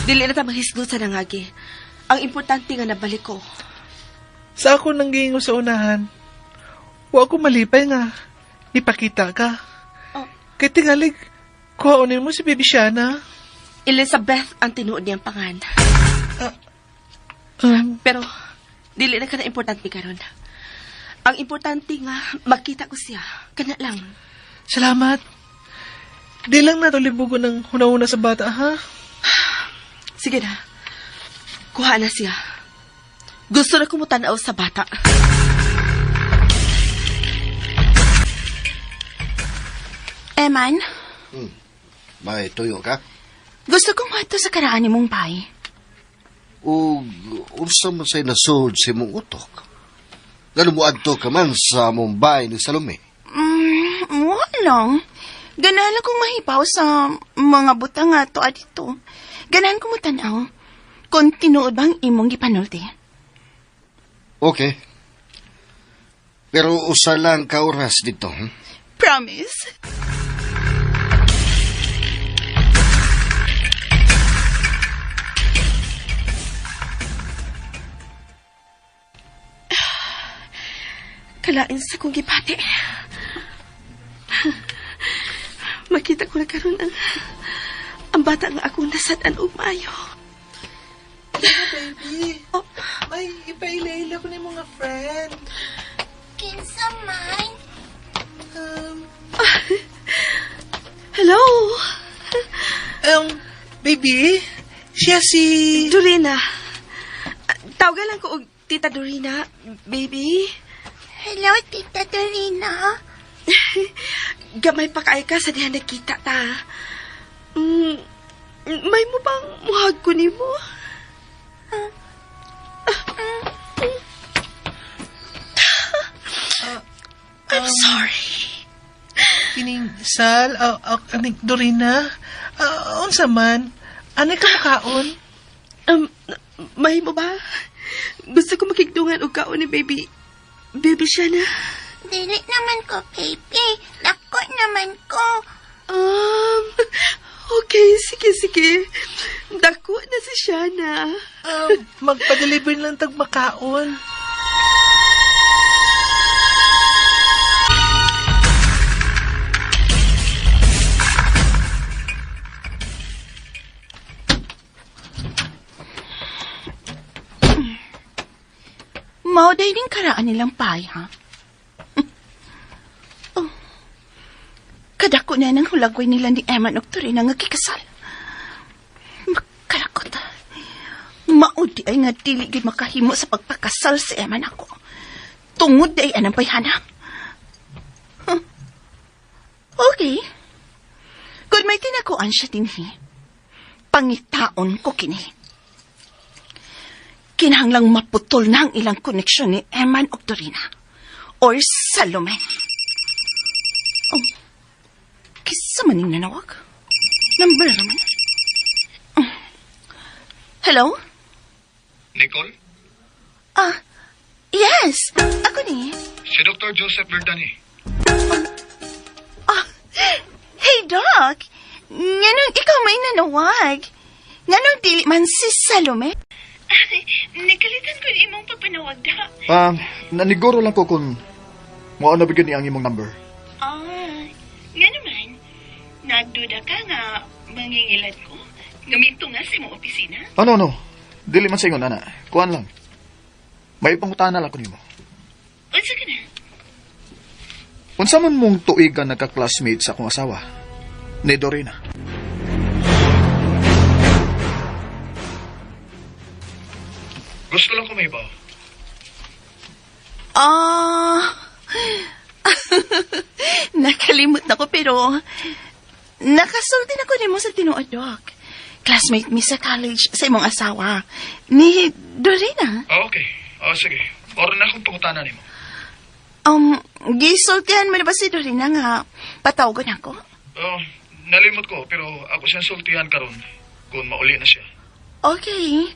Dili na ta maghisgot sa nangagi. Ang importante nga nabalik ko. Sa ako nang giingon sa unahan, wa ko malipay nga ipakita ka. Oh. Kay tingalig, kuhaonin mo si Baby Shana. Elizabeth ang tinuod niyang pangan. Pero dili na kana importante karon. Ang importante nga makita ko siya. Kana lang. Salamat. Di lang natulibugo ng huna-huna sa bata, ha? Sige na. Kuha na siya. Gusto na kumutanaw sa bata. Eman, May tuyo ka? gusto kong mato sa karaan ni mong bay. O unsa man say nasud sa imong utok? Ngano mo adto ka man sa Mumbai ni Salome? Wala lang. Ganahan lang kong mahipaw sa mga butang nga to dito. Ganahan ko mo tanaw. Kung tinuod bang imong gipanulti. Okay. Pero usa lang ka oras dito. Promise. Kalain sa kong gipati. Makita ko na karon ang bata nga akong nasad-an og maayo. Baby, Oh. may ipaila-ila ko ni mga friend. Kinsa man? Hello, Baby, siya si... Dorina. Tawagan lang ko og Tita Dorina, baby. Hello, Tita Dorina. Gamay pa kay ka sa diha nakita ta. May mo bang muhag ko nimo? I'm sorry. Kining Sal, aning Dorina, unsa man, anay ka makaon? May mo ba? Gusto ko makigdungan og kaon ni baby. Baby siya na. Dili naman ko, baby. Dako naman ko. Okay, sige, sige. Dako na si Shana. Magpa-deliver lang tag makaon. Mao day din karaan nilang pay, ha? Oh. Kadako na ng hulagway nila ni Eman og Torina nga kikasal. Makarakot. Maudi ay nga dili gyud makahimo sa pagpakasal si Eman ako. Tungod ay anang bayhana. Huh. Okay. Kung may tinakuan siya dinhi, pangitaon ko kini. Kinahanglang maputol na ang ilang koneksyon ni Eman og Dorina or Salome. Oh, kisa maning nanawag? Number naman. Oh. Hello? Nicole? Ah, yes. Ako ni. Si Dr. Joseph Verdani. Ah, hey, Doc. Nganong ikaw may nanawag? Nganong dili man si Salome? Nagkalitan ko ni imong pagpanawag, Doc. Naniguro lang ko kung mao na bigyan ni ang imong number. Ah, nga naman. Nagduda ka nga mangingilad ko. Gaminto nga sa imong opisina. Ano, no? Dili man sa ingon, ana. Kuan lang. May pangutana lang ko nimo. Unsa ka na? Unsa man mong tuigan nagka-classmate sa akong asawa? Ni Dorina. Gusto lang ko may ibaw. Ah, nakalimot na ko pero nakasulti na ko nimo sa tinuod, Doc. Classmate mi sa college sa imong asawa, ni Dorina. Ah, okay. Ah, sige. Oro na akong pangutana nimo. Gisultihan mo na ba si Dorina nga patawagon ako? Oh, nalimot ko pero ako siyang sultihan karon kung mauli na siya. Okay.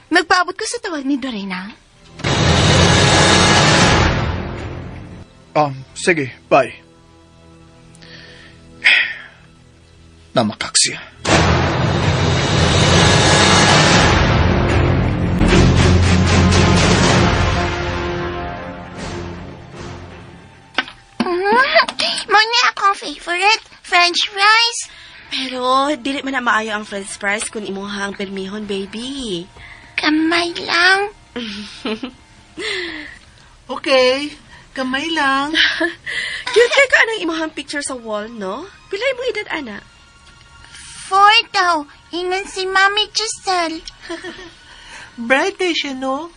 Magpaabot ko sa tawag ni Dorina. Sige, bye. Namakak siya. Muna akong favorite, French fries. Pero dili man na maayo ang french fries kung imuha ang permihon, baby. Kamay lang. Okay, kamay lang. Cute kay ka anang imuhang picture sa wall, no? Pila imong edad, ana? 4 daw. Ingon si Mami Giselle. Bright kay siya, no?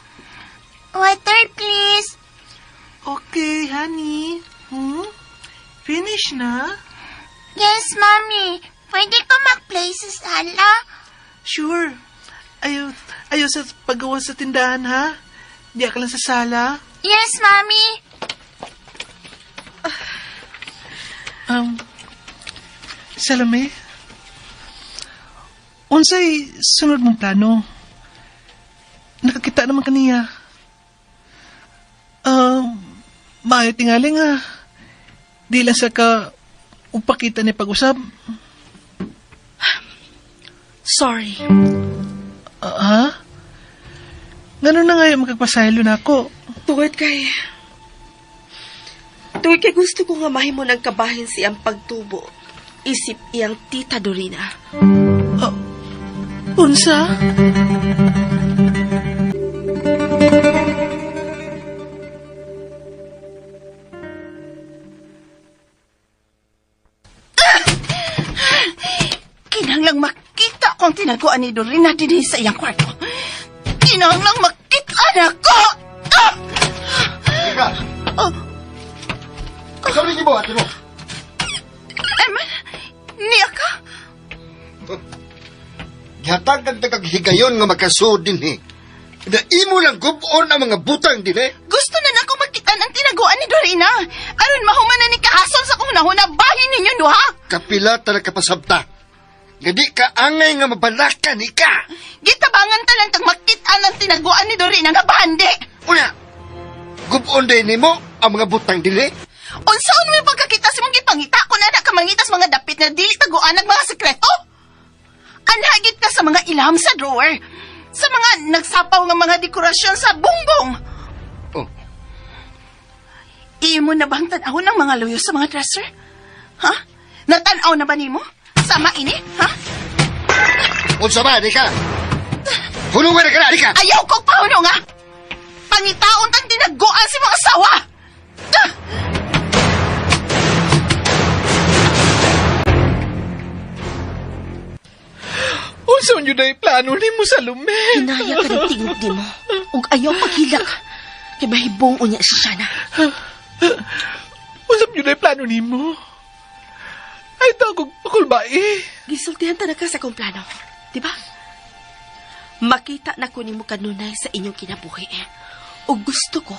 Water, please. Okay, honey. Finish na? Yes, Mami. Pwede ko mag-play sa sala? Sure. Ayaw, ayaw sa paggawa sa tindahan, ha? Diya ka lang sa sala. Yes, Mami. Salome, unsay sunod mong plano? Nakakita naman kaniya. Maayo tingali nga. Di lang sa ka upakita ni pag-usab. Sorry. Ah, ha? Ngano na ngayon magkagpasaylo na ako? Tungod kay... Tungod kay gusto ko nga mahimo ng kabahin siyang pagtubo. Isip iyang tita Dorina. Unsa? Kinahanglang makita kong tinaguan ni Dorina dinhi sa iyang kwarto. Kinahanglang makita na ko! Ah! Nika! Oh. Sabi ni mo, ate mo. Eman, niya ka? Gihatag ang higayon nga makasuod din eh. Na imo lang gubon ang mga butang din eh. Gusto na nako makita ang tinaguan ni Dorina. Aron mahuman na ni kahasol sa kong nahuna bahin ninyo duha. Kapila talaga kapasabta. Nga di ka angay nga mabalakan ika. Gitabangan talang tag makita ang tinaguan ni Dorina nga bande. Una, gubon din nimo ang mga butang din eh. Unsaon mo yung pagkakita sa mong gipangita kung na ka mangitas mga dapit na dili taguan ang mga sekreto? Anhagit ka sa mga ilham sa drawer, sa mga nagsapaw nga mga dekorasyon sa bungbong. Oh, Imo na bang tan-awon ang mga luyo sa mga dresser? Ha? Natanaw na ba nimo? Sama ini, ha? unsa ba, di ka? Hulungan na ka na, di ka? Ayaw kong pahuno nga! Pangitaon tang tinaguan si mga asawa! Ah! Unsa man yun ay plano nimo, Salome? Hinaya ka ng tingog di mo. Ug ayaw paghilak. Kay mahibong unya si Shana. Unsa man yun ay plano nimo? Ay, tawag pakulbae. Gisultihan ta na ka sa akong plano. Di ba? Makita na ko nimo kanunay sa inyong kinabuhi. O gusto ko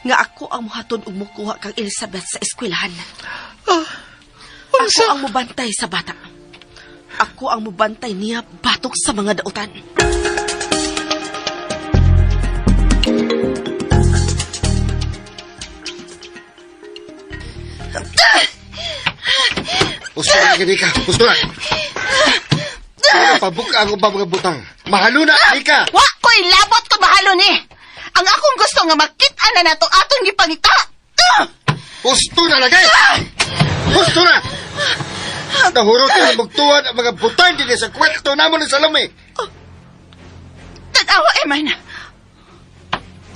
nga ako ang muhatod og mukuha kang Elizabeth sa eskwelahan. Ah, Ako unsa? ang mubantay sa bata. Ako ang mubantay niya batok sa mga dautan. Gusto na gani ka. Gusto na. Pabuka ang ubang mga butang. Mahalo na, Nika. Wa ko'y labot kung mahalo ni. Ang akong gusto nga makita na nato atong gipangita. Ah! Gusto na lagi. Gusto na. Nahurot na magtuwan ang mga butang din sa kwarto namo ni Salome. Tanawa, Eman.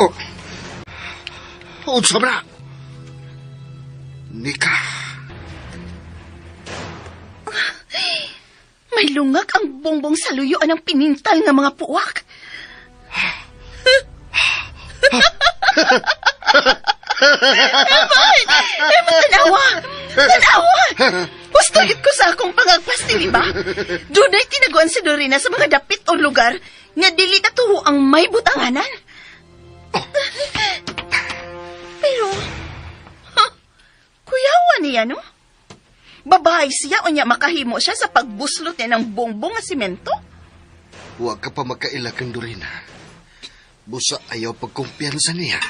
Oh. Unsa man na? Nika. May lungag ang bongbong sa luyoan ng pinintal nga mga puwak. Eman! Eman, tanawa! Tanawa! Basta gid ko sa akong pangagpas, dili ba? Dunay tinaguan si Dorina sa mga dapit o lugar nga dili na tuho ang may butanganan. Pero, ha, kuyawa niya, no? Babae siya o niya makahimo siya sa pagbuslot niya ng bongbong nga simento? Huwag ka pa makaila kang Dorina. Busa ayaw pagkumpiyansa niya.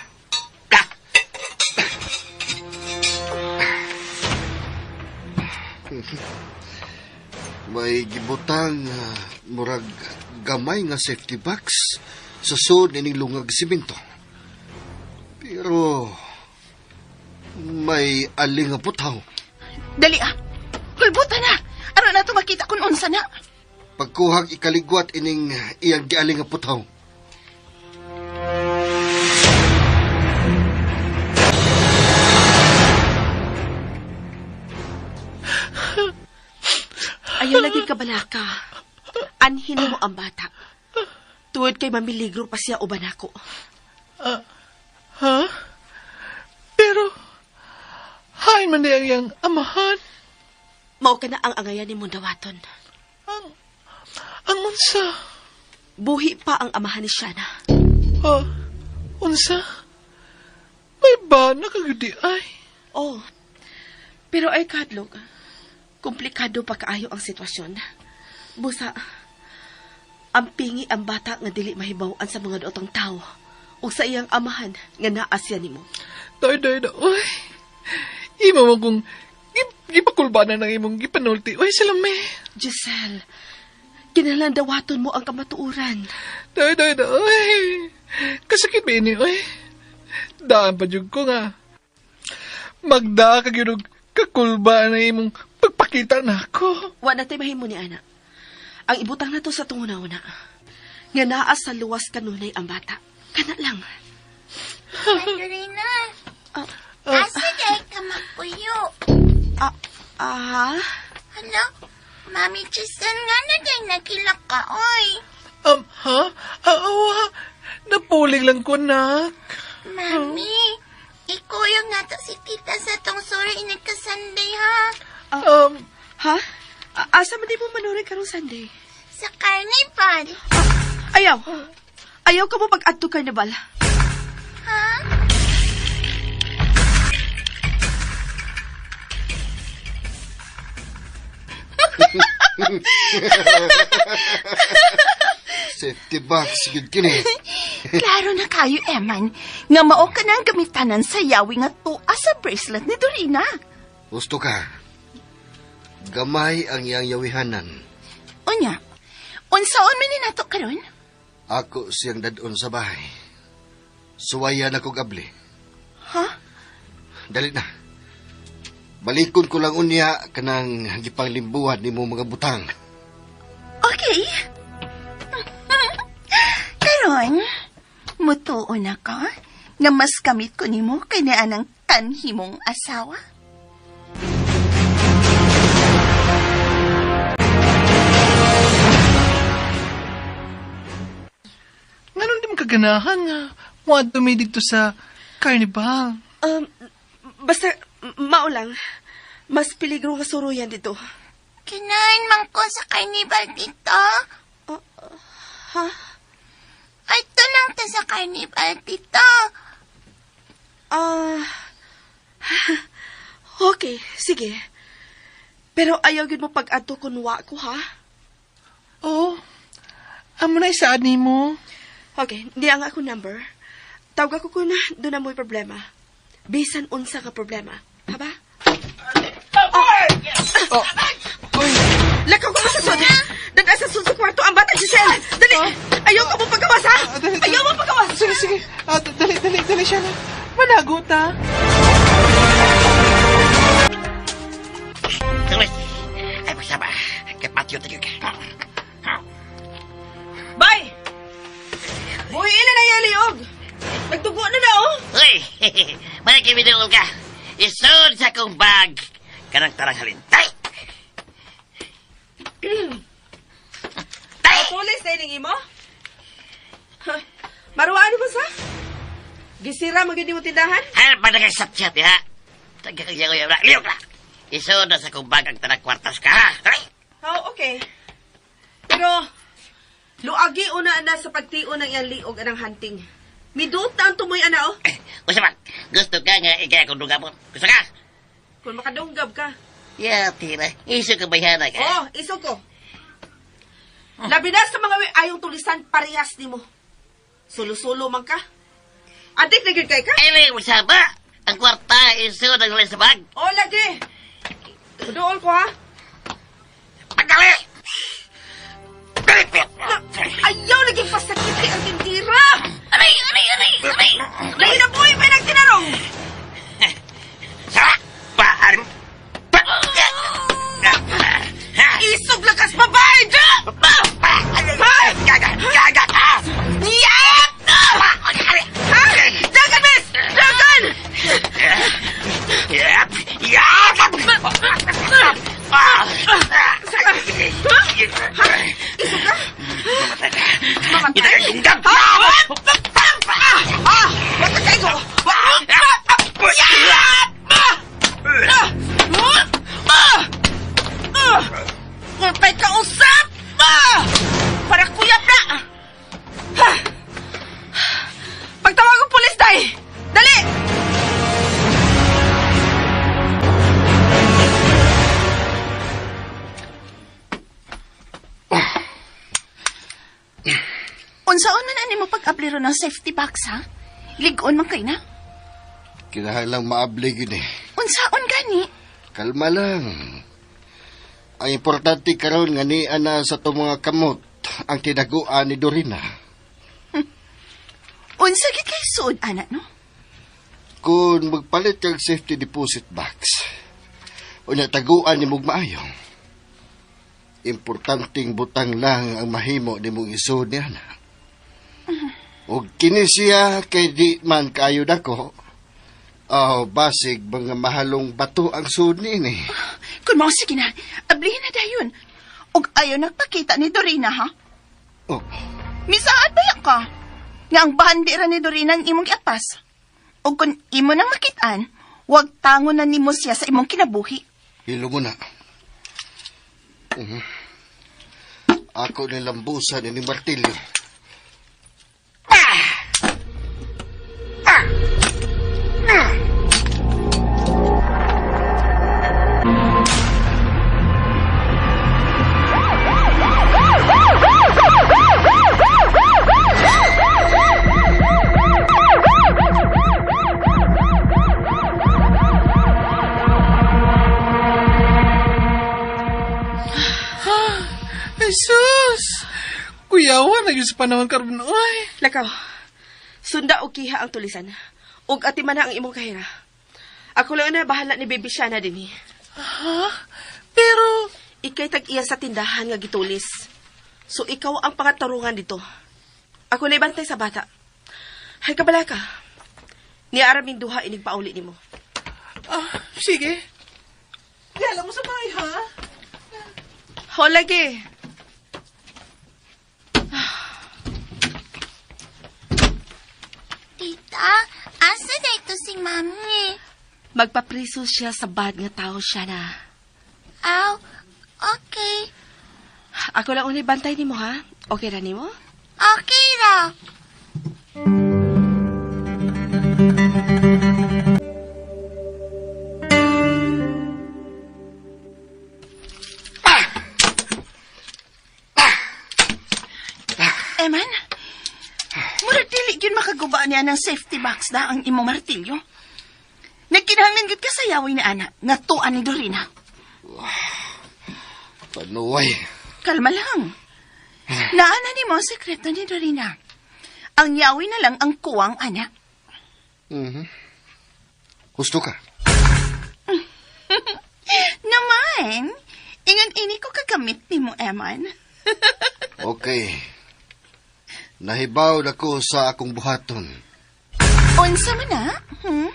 May gibutang murag gamay nga safety box sa sud ining lungag simento. Pero may aling nga butaw. Dali ah! Hulbutan na! Aron na ito makita kung unsa na. Pagkuhag ikaligwat ining iyang gialing nga butaw. Ayaw lagi ka balaka. Anhin mo ang bata. Tuod kay mamiligro pa siya uban ako. Ha? Pero, hain man ang iyang amahan. Mao ka na ang angayan ni Mundawaton. Ang unsa? Buhi pa ang amahan ni Shana. Ha? Unsa? May ba nakagudi ay? Oh. Pero ay kadlok. Komplikado pa kaayo ang sitwasyon. Busa, ang pingi ang bata nga dili mahibaw-an sa mga daotang tao ug sa iyang amahan nga naa siya nimo. Day, day, day. Uy. Imo mo kung gipakulba na ng imong gipanulti. Uy, Salome. Giselle, kinahanglan dawaton mo ang kamatuoran. Day, day, day. Uy. Kasakit ba ini, uy? Daan pa jud ko nga. Magda ka gyud og kakulba na imong pagpakita na ako. Wa na tay mahimo ni ana. Ang ibutang na to sa tunguna-una. Nga naa sa luwas kanunay ang bata. Kana lang. Dorina, asa day ka magpuyo? Ah, ah, Hala, Mami Giselle nga na day nagilak ka, oy. Ha? Ah, awa. Napulig lang ko, nak. Mami, ikuyog na to si tita sa tong suri inagka-Sunday, ha? Ha? Asa man di mo manurig karong Sunday? Sa carnival. Ayaw. Ayaw ka mo pag-adto carnival. Ha? Safety box yun kini. Klaro na kayo, Eman, nga mao ka na ang gamitanan sa yawi nga tuwa sa bracelet ni Dorina. Gusto ka. Gamay ang iyang yawihanan. Unya, unsaon man ni nato karon? Ako siyang dadon sa bahay. Suwayan ako gabli. Ha? Dali na. Balikon ko lang unya kanang gipanglimbuhan nimo mga butang. Okay. Karon, mutuo na ka nga mas kamit ko nimo kay anang kanhi mong asawa? Nganon di mo kaganahan nga. Muadto mi dito sa carnival. Basta, mao lang. Mas peligro nga suruyan dito. Kinain man ko sa carnival, tita. Ha? Ay, ito lang ta sa carnival, tita. Ah... okay, sige. Pero ayaw yun mo pag-adto kun wa ko, ha? Oo. Amo na isaad nimo. Okay, di ang ako number. Tawag ako kun doon na mo'y problema. Bisan unsa ka problema. Ha ba? Oh. Lakaw ko sa sud. Dada sa sud sa kwarto ang bata, Giselle. Dali. Ayaw ka mo pagawas, ha? Ah, dali, dali. Ayaw mo pagawas. Sige, sige. Ah, dali, dali, dali siya na. Managot ta. Ay, pagsama. Kay patio tayo ka. Bay! Buhi ila na yaliog. Nagdugo na na, oh. Uy! May kibidungol ka. Isod sa akong bag. Kanang tarang halintay. Tay! Tulis na ining imo? Ha, Maruan mo sa? Gisira mo gyud mo tindahan? Ay, panagay-sat-sat, ha? Tagakagyagoy, liyok na. Isod na sa akong bag ang tarang kwartas ka, ha? Tay! Oh, okay. Pero luagi una na sa pagtion ng iyang liog anang hunting. Miduot na ang tumoy ana oh. Eh, Usa man, gusto ka nga ikay akong dungapon. Gusto ka? Kung makadunggab ka. Ya, tira. Iso ka bayhana ka. Oh, iso ko. Labi na sa mga ayong tulisan parehas nimo. Sulo-sulo man ka. Adik na gyud kay ka? Ay, may usaba. Ang kwarta, iso na sa bag. Oh, lagi. Duol ko ha. Pagdali! Dali! Ayaw lagi pasakit kay ang tindira. Aray, aray, aray, aray! Lahi na buhay pa nagtinarong. Sa! Paarim! Pa! Ha! Isog lakas babae dyan! Gaga! Gaga! Yap! Ha? Dagan, miss! Dagan! Yap! Yap! Isog ka? Mamatay ka! Mamatay? Ito kang dunggab! Ah! Matakay ko! Kulpay ka usap! Ah! Para kuyap na! Ha! Pagtawag ang pulis, day! Dali! Unsaon man ani mo pag-abliro ng safety box, ha? Ligon man kay na. Kinahanglang maabli yun eh. Unsaon gani? Kalma lang. Ang importante karon nga ni ana sa itong mga kamot ang tinaguan ni Dorina. Unsa gid kay suod ana, no? Kung magpalit kag safety deposit box, o nataguan ni mong maayo. Importanteng butang lang ang mahimo ni mong isod ni ana. Og kini siya kay di man kaayo dako. Oh, basig mga mahalong bato ang sud niini. Kun mao sige na, ablihin na dayon. Og ayaw nagpakita ni Dorina, ha? Oh, Misaad ba yan ka? Nga ang bandera ni Dorina ang imong giapas. Og kung imo nang makitaan, wag tango na nimo siya sa imong kinabuhi. hilo mo na. Mhm. Ako nilambusan ini martilyo. Ay, sus! Kuyawa, na yun sa panahon karon oy. Lakaw. Sunda og kiha ang tulisan. Ug atiman na ang imong kahira. Ako lang na bahala ni Baby Shana dinhi. Ha? Pero, Ikay tag-iya sa tindahan nga gitulis. So ikaw ang pangatarungan dito. Ako na ibantay sa bata. Hay kabala ka. Niaraming duha inig pauli nimo. ah, sige. Yala mo sa bahay, ha? Ho lagi. Tita, asa na ito si Mami? Magpapriso siya sa bad nga tao siya na. Aw, okay. Ako lang unay bantay nimo ha. Okay ra nimo? Okay ra. Eman, murag dili gyud makaguba niya ng safety box na ang imong martilyo. Nagkinahanglan gyud ka sa yawi na ana, nga tuan ni Dorina. Panuway. Kalma lang. Naana ni mo ang sekreto ni Dorina. Ang yawi na lang ang kuwang ana. Gusto ka? Naman, ingon ini ko kagamit ni mo, Eman. Okay. Nahibaw na ko sa akong buhaton. Unsa man na? Hmm?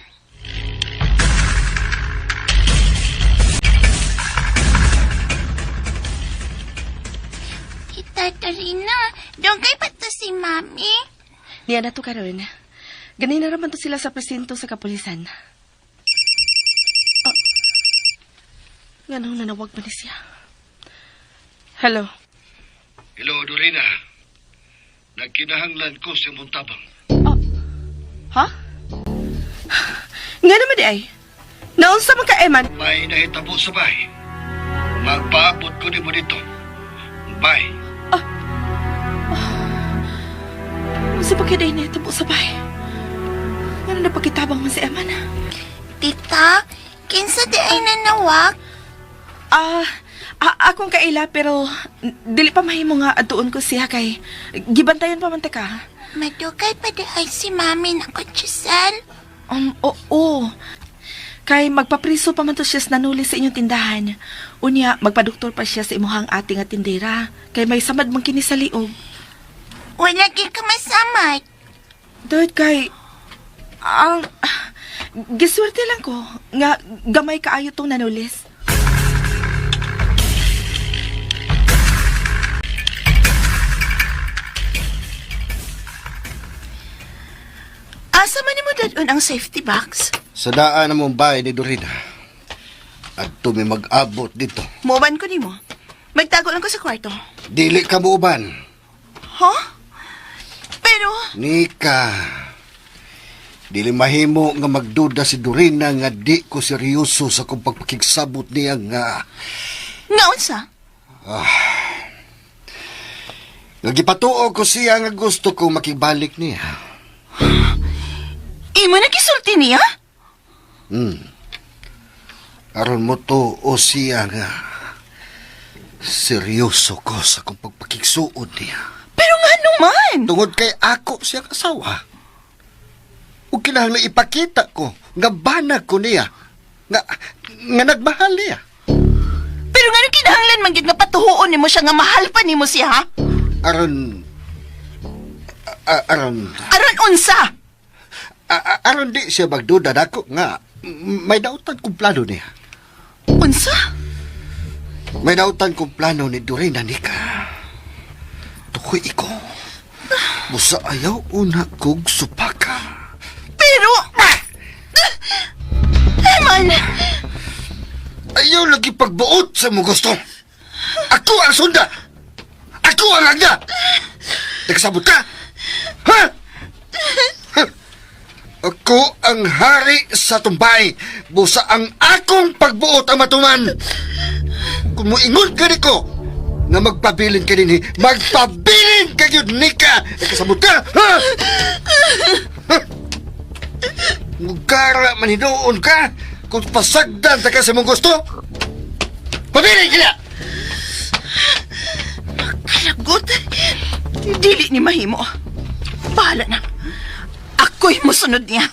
Tita Dorina, dugay pa to si Mami. Niya na to karon. Ganina ra man to sila sa presinto sa kapulisan. Oh. Nganong nanawag man ni siya? Hello. Hello, Dorina. Nagkinahanglan ko sa imong tabang. Ha? Nga naman di ay. Naunsa man ka, Eman? May nahitabo sa bahay. Magpaabot ko nimo dito. Bye. Unsa pa kay na ito sa bahay? Ngano na pakitabang man si Eman? Tita, kinsa di ay nanawag? Ah, akong kaila pero dili pa mahimo nga adtuon ko siya kay gibantayan pa man ta ka. Madugay pa di ay si Mami na ko, Giselle. Oo. Kay magpapriso pa man to siya sa nanuli sa inyong tindahan. Unya, magpadoktor pa siya sa imuhang ate nga tindera. Kay may samad man kini sa liog. Wala gyud ka masamad. Dahil kay ang giswerte lang ko nga gamay kaayo tong nanulis. Asa man nimo dadon ang safety box? Sa daan na mong bahay ni Dorina. At may mag-abot dito. Muban ko nimo. Magtago lang ko sa kwarto. Dili ka muuban. Ha? Pero, Nika. Dili mahimo nga magduda si Dorina nga di ko seryoso sa kong pagpakigsabot niya nga naunsa? nga gipatuo ko siya nga gusto ko makibalik niya. Imo na gisulti niya? Aron mo to o siya nga seryoso ko sa kong pagpakigsuod niya. Pero nga naman. Tungod kay ako siya kasawa. Ug kinahanglan ipakita ko nga banag ko niya nga nga nagmahal niya. Pero nga nung kinahanglan man gyud nga patuhuon nimo siya nga mahal pa nimo siya, ha? Aron aron Aron unsa? aron di siya magduda nako nga may dautan kong plano niya. Unsa? May dautan kong plano ni Dorina Nika. Tukoy iko. Busa ayaw una kog supaka. Pero Eman, Ayaw lagi pagbuot sa mong gusto. Ako ang sunda. Ako ang agda. Nagkasabot ka? Ha? Ha? Ako ang hari sa tumbay. Busa ang akong pagbuot ang matuman. Kung moingon ka niko, nga magpabilin ka dinhi, magpabilin ka yun nika. Nagkasabot ka? Ha? Ha? Mugara man hinuon ka kung pasagdan ta ka sa mong gusto. Pabilin ka na! kalagot. Dili ni mahimo. Bahala na. Ako'y musunod niya.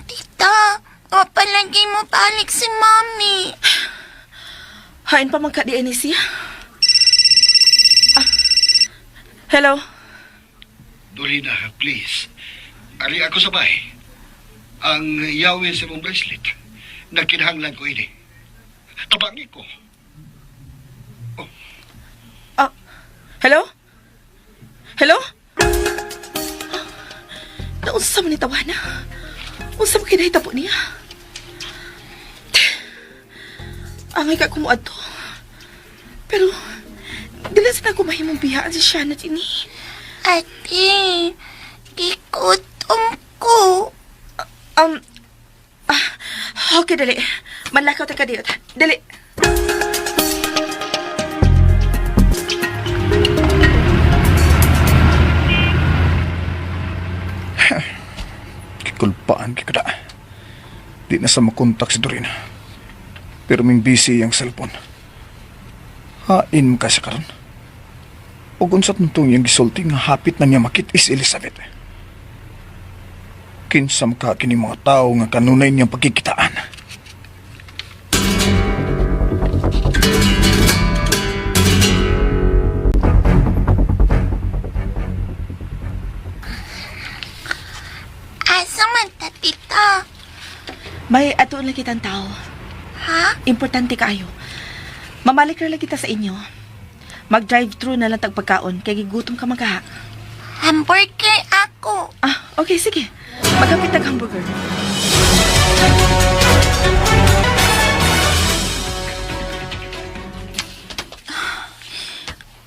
Tita, wa palagi mo balik si Mami. Hain pa man ka di ni siya. Ah. Hello. Dorina, please. Ari ako sa bahay. Ang yawi sa mong bracelet. Nagkinahanglan ko ini. Tabangi ko. Ah, hello? Hello? Naunsa man ni tawana? Unsa man kinahitabo niya? Angay ka kumuadto. Pero, dili sa na ko mahimong biyaan si Shana ini. Ate, gigutom ko. Okay, dali. Manlakaw ta ka diyot. Dali. Kikulpaan kay kada. Di na sa makontak si Dorina. Pero ming busy ang cellphone. Hain mo ka sa karon. O unsat nitong iyang gisulti nga hapit na niya makit is Elizabeth. Kinsa ka kini mga tao nga kanunay niyang pagkikitaan. Asa man ta, tita? May atuon lang kitang tao. Ha? Importante kaayo. Mamalik ra lang kita sa inyo. Mag-drive-thru na lang tag pagkaon kay gigutom ka man kaha. Hamburger ako. Ah, okay, sige. Maghapit tag hamburger.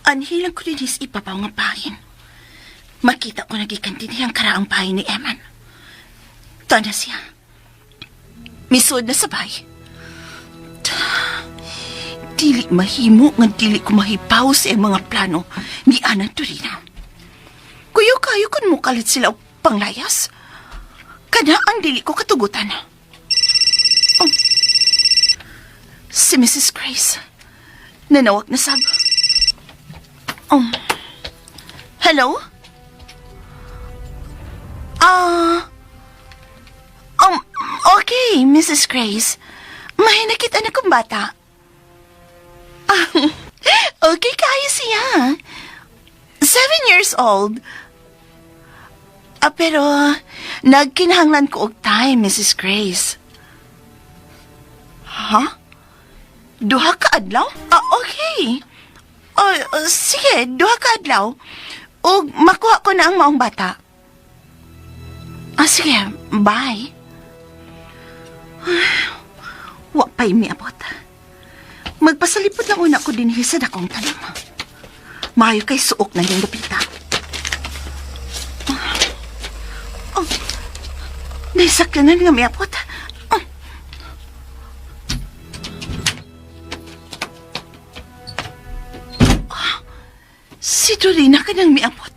Anhilang ko din is ipapaw nga pahin. Makita ko nagikan din ang karaang pahin ni Eman. Tana siya. Misod na sabay. Dili mahimo nga dili ko mahipaw sa iyang mga plano ni Ana Torina. Kuyo kayo kun mukalit sila og panglayas. Kana ang dili ko katugutan. Oh. Si Mrs. Grace. Nanawag na sab. Oh. Hello? Ah. Okay, Mrs. Grace. May nakita na kong bata. Ah, okay, kaya siya. 7 years old. Ah, pero nagkinahanglan ko og time, Mrs. Grace. Ha? Duha ka adlaw? Ah, okay. Oh, oh, sige, duha ka adlaw. Og makuha ko na ang maong bata. Ah, sige, bye. Ay, wa pa'y miabot. Magpasalipod lang una ko dinhi sa dakong tanom. Maayo kay suok na niyang dapita. Oh, naisakyanan nga miabot. Oh. Ah, si Dorina ka nang miabot.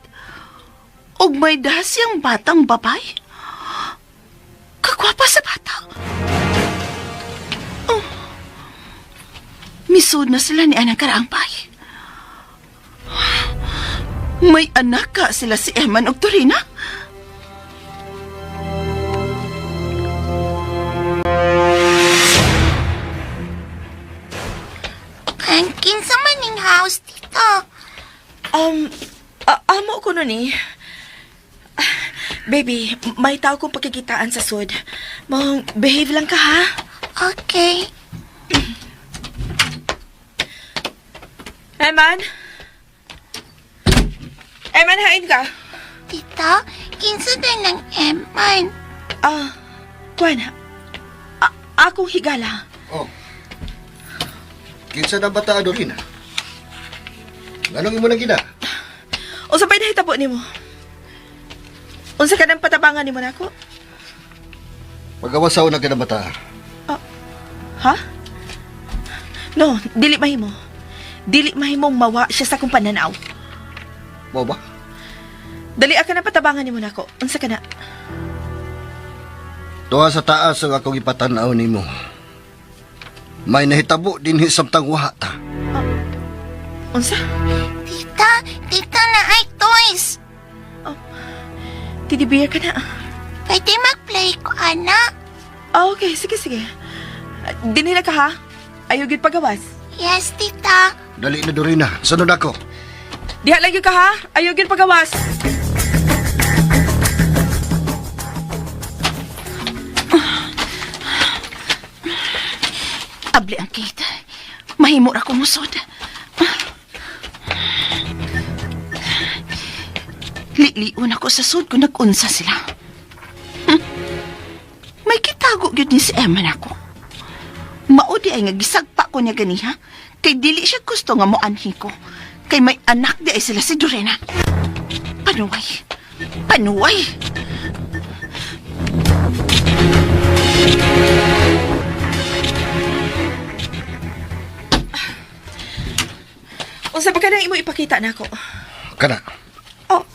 Og may dasiyang batang babay. Kagwapa sa bata. Oh. Misod na sila ni Anang Karaang Pay. May anak ka sila si Eman og Dorina. Ang kinsa man ning house, tita? Amo ko nun eh. Ah, baby, may tao kong pagkikitaan sa sud. Mong behave lang ka ha. Okay. Eman? Eman, hain ka. Tita, kinsa din ng Eman? Ah, kuan. Akong higala. Oh. Kinsa na bata, Dorina? Nganong imo nang gina? Unsa pa'y nahitabo nimo? Unsa ka nang patabangan nimo nako? Magawasaw na ka na bata. Ha? No, dili mahimo. Dili mahimong mawa siya sa akong pananaw. Mao ba? Dali ka na patabangan nimo nako. Unsa ka na? Tuwa sa taas ang akong ipatanaw nimo. May nahitabo dinhi samtang waha ta. Unsa? Tita, tita na ay toys. Teddy bear ka na. Pwede mag-play ko, ana. Ah, okay, sige, sige. Dinhi na ka ha. Ayaw gyud pagawas. Yes, tita. Dali na, Dorina. Sunod ako. Diha lang gyud ka ha. Ayaw gyud pagawas. Abli ang gate. Mahimo ra ko musod. Liliun ako sa sud kung nag-unsa sila. Gitago gyud ni si Emma nako. Mao di ay nga gisagpa ko niya ganiha. Kay dili siya gusto nga moanhi ko. Kay may anak di ay sila si Dorena. Panuway. Panuway. Unsa ba kanang imo ipakita nako? Kana. Oh.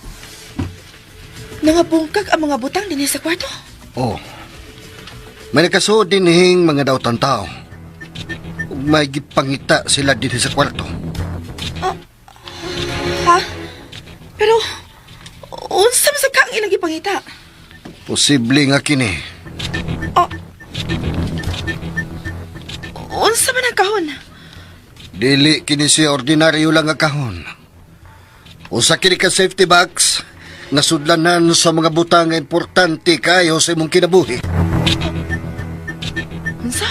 Nangabungkag ang mga butang dinhi sa kwarto. Oh. May nagkasuod dinhing mga dautan tao. Ug may gipangita sila dinhi sa kwarto. Ha? Pero unsa man sa ka ang ilang gipangita? Posible nga kini. Oh. Unsa man ang kahon? Dili kini siya ordinaryo lang nga kahon. Usa kini ka safety box nga sudlanan sa mga butang nga importante kayo sa imong kinabuhi. Unsa?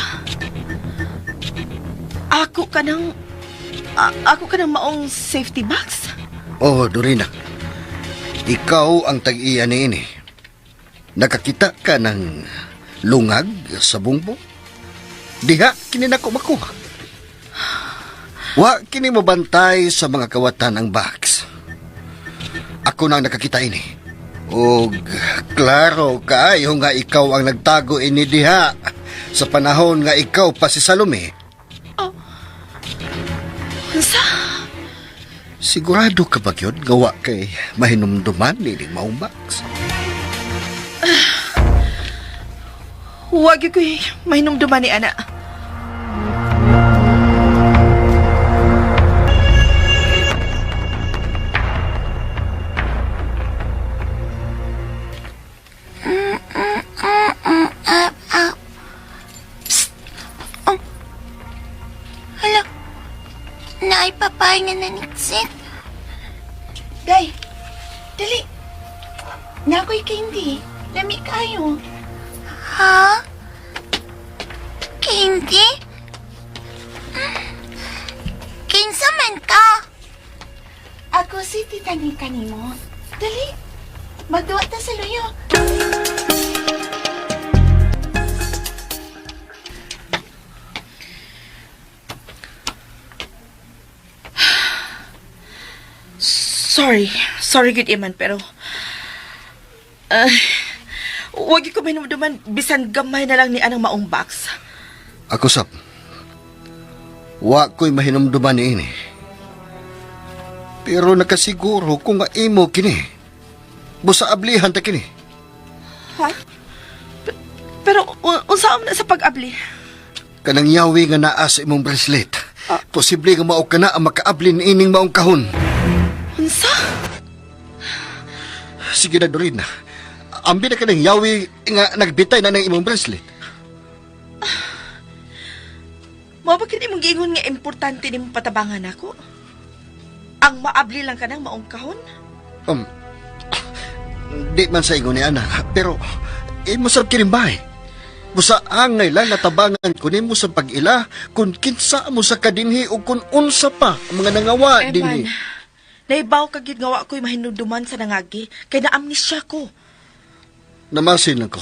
Ako ka ng ako ka ng maong safety box? Oh, Dorina. Ikaw ang tag-iya niini. Nakakita ka ng lungag sa bungbong? Diha kini nako makuha. Wa kini mobantay sa mga kawatan ang box. Ako na ang nakakita ini. Og klaro kaayo nga ikaw ang nagtago ini diha sa panahon nga ikaw pa si Salome. Unsa? Sigurado ka ba yun? Gawa kay mahinumduman nining maong box? Huwag yun ko'y mahinumduman ni ana. Oh. Hala, naay papay nga naniksit. Day, dali. Nakoy candy. Lami kayo. Ha? Candy? Kinsa man ka? Ako si Tita Nika nimo. Dali. Magduwa ta sa luyo. Sorry. Sorry, good iman, pero wag ko minumduman bisan gamay na lang ni anang maong box. Ako sab. Wa ko'y mahinumduman niini. Pero nakasiguro kung nga imo kini. Busa ablihan ta kini. Ha? Pero unsa na sa pag-abli? Kanang yawi nga naa sa imong bracelet. Posible nga mao ka na ang makaabli niining maong kahon. Unsa? Sige na, Dorina. Ambi na kanang yawi nga nagbitay na ng imong bracelet. Mao ba kini imong giingon nga importante nimo patabangan nako? Ang maabli lang kanang maong kahon? Di man sa ingon ni Ana, pero imo sab kining bahay. Busa angay lang natabangan ko nimo sa pag-ila kung kinsa mo sa kadinhi o kung unsa pa ang mga nangawa dinhi. Eman, naibaw ka gyud nga wa ko'y mahinumduman sa nangagi kay na-amnesia ko. Namasin lang ko.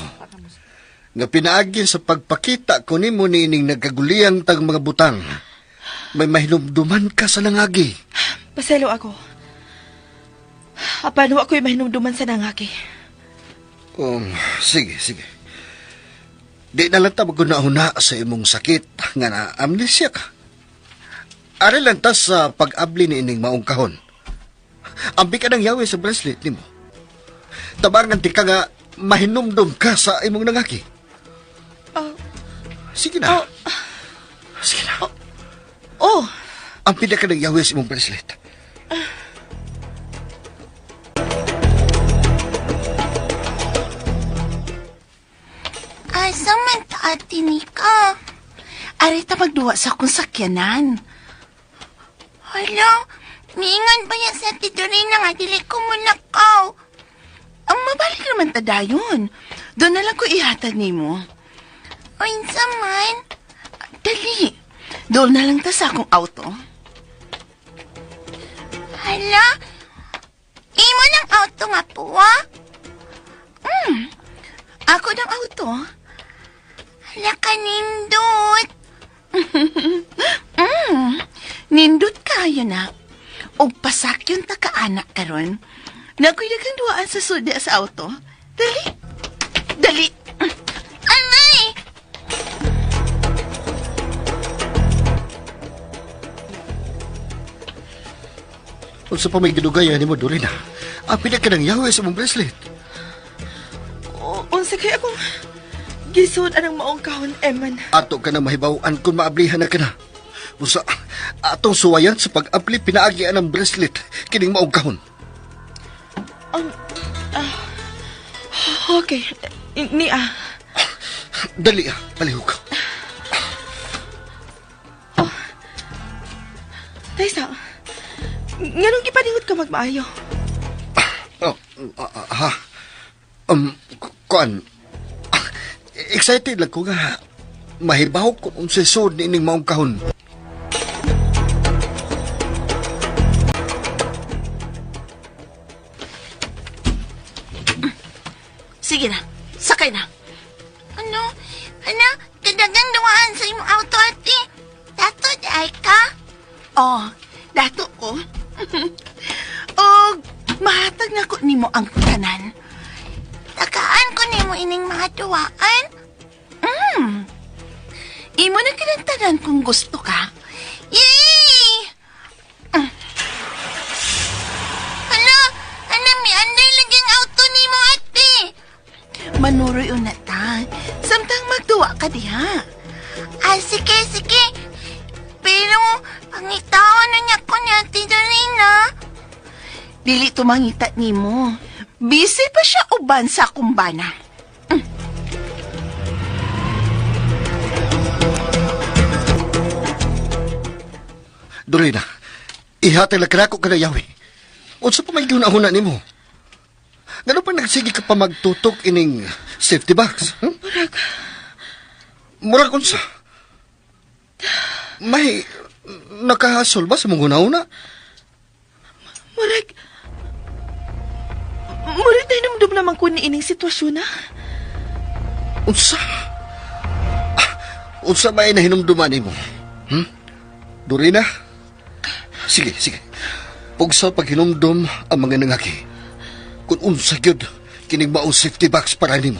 Nga pinaagi sa pagpakita ko nimo niining nagkaguliyang tag mga butang. May mahinumduman ka sa nangagi. Paselo ako. Apan wa ko'y mahinumduman sa nangagi. Sige, sige. Di na lang ta maguna-huna sa imong sakit nga na-amnesia ka. Ari lang ta sa pag-abli ni ining maong kahon. Ambi ka ng yawi sa bracelet nimo. Tabangan ti ka nga mahinumdum ka sa imong nangaki. Oh. Sige na. Oh. Sige na. Oh, Ambi na ka ng yawi sa imong bracelet. Asa man ta, Ate Nika? Ari ta magduwa sa akong sakyanan. Hala, miingon ba yan sa Ate Dorina nga dili ko mulakaw? Ang mabalik naman ta dayon. Doon na lang ko ihatag nimo. Unsa man? Dali. Doon na lang ta sa akong auto. Hala, imo ng auto nga po, ah? Ako ng auto. Hala ka nindot. Nindot kayo na. Og pasakyon ta kaanak karon. Nakoy daghang duaan sa sudya sa auto. Dali. Dali. Anay! Unsa pa may gidugayan nimo Dorina? Apil na ka ng yawe sa mong bracelet. Unsa kay akong gisud anang maong kahon, Eman. Ato ka na mahibaw-an kung maablihan na ka na. Busa, atong suwayan sa pag-abli pinaagian ang bracelet kining maong kahon. Okay, ni ah. Dali ah, palihog. Taysa, nganong gipaningot ka magmaayo? Oh, ha? Kuan, excited lang ko nga mahibaw kung unsay sud ni ining maong kahon. Sige na. Sakay na. Ano? Ano? Kadagang duwaan sa imong auto, ate. Dato, ay ka? Oh, dato ko. Og mahatag na ko nimo ang tanan. Takaan ko nimo ining mga duwaan. Imo na kinang tanan kung gusto ka. Yay! Hala, ano, mi anday lagi ang auto nimo, ate. Manuroy una ta. Samtang magduwa ka diha. Ah, sige, sige. Pero, pangitawan na niya ko ni Ate Dorina. Dili tumangita nimo. Busy pa siya uban sa kumbana. Dorina, ihatag lang kanako ka na yawi. Unsa pa may giunahuna nimo? Ngano pa nagsige ka pa magtutok ining safety box? Murag, Murag unsa? May nakahasol ba sa mong hunahuna? murag, murag nahinumdum naman ko ni ining sitwasyon na. Unsa? Unsa may nahinumduman nimo? Dorina? Sige, sige. Pugsa paghinumdum ang mga nangaki. Kung unsa gyud kining maong safety box para nimo.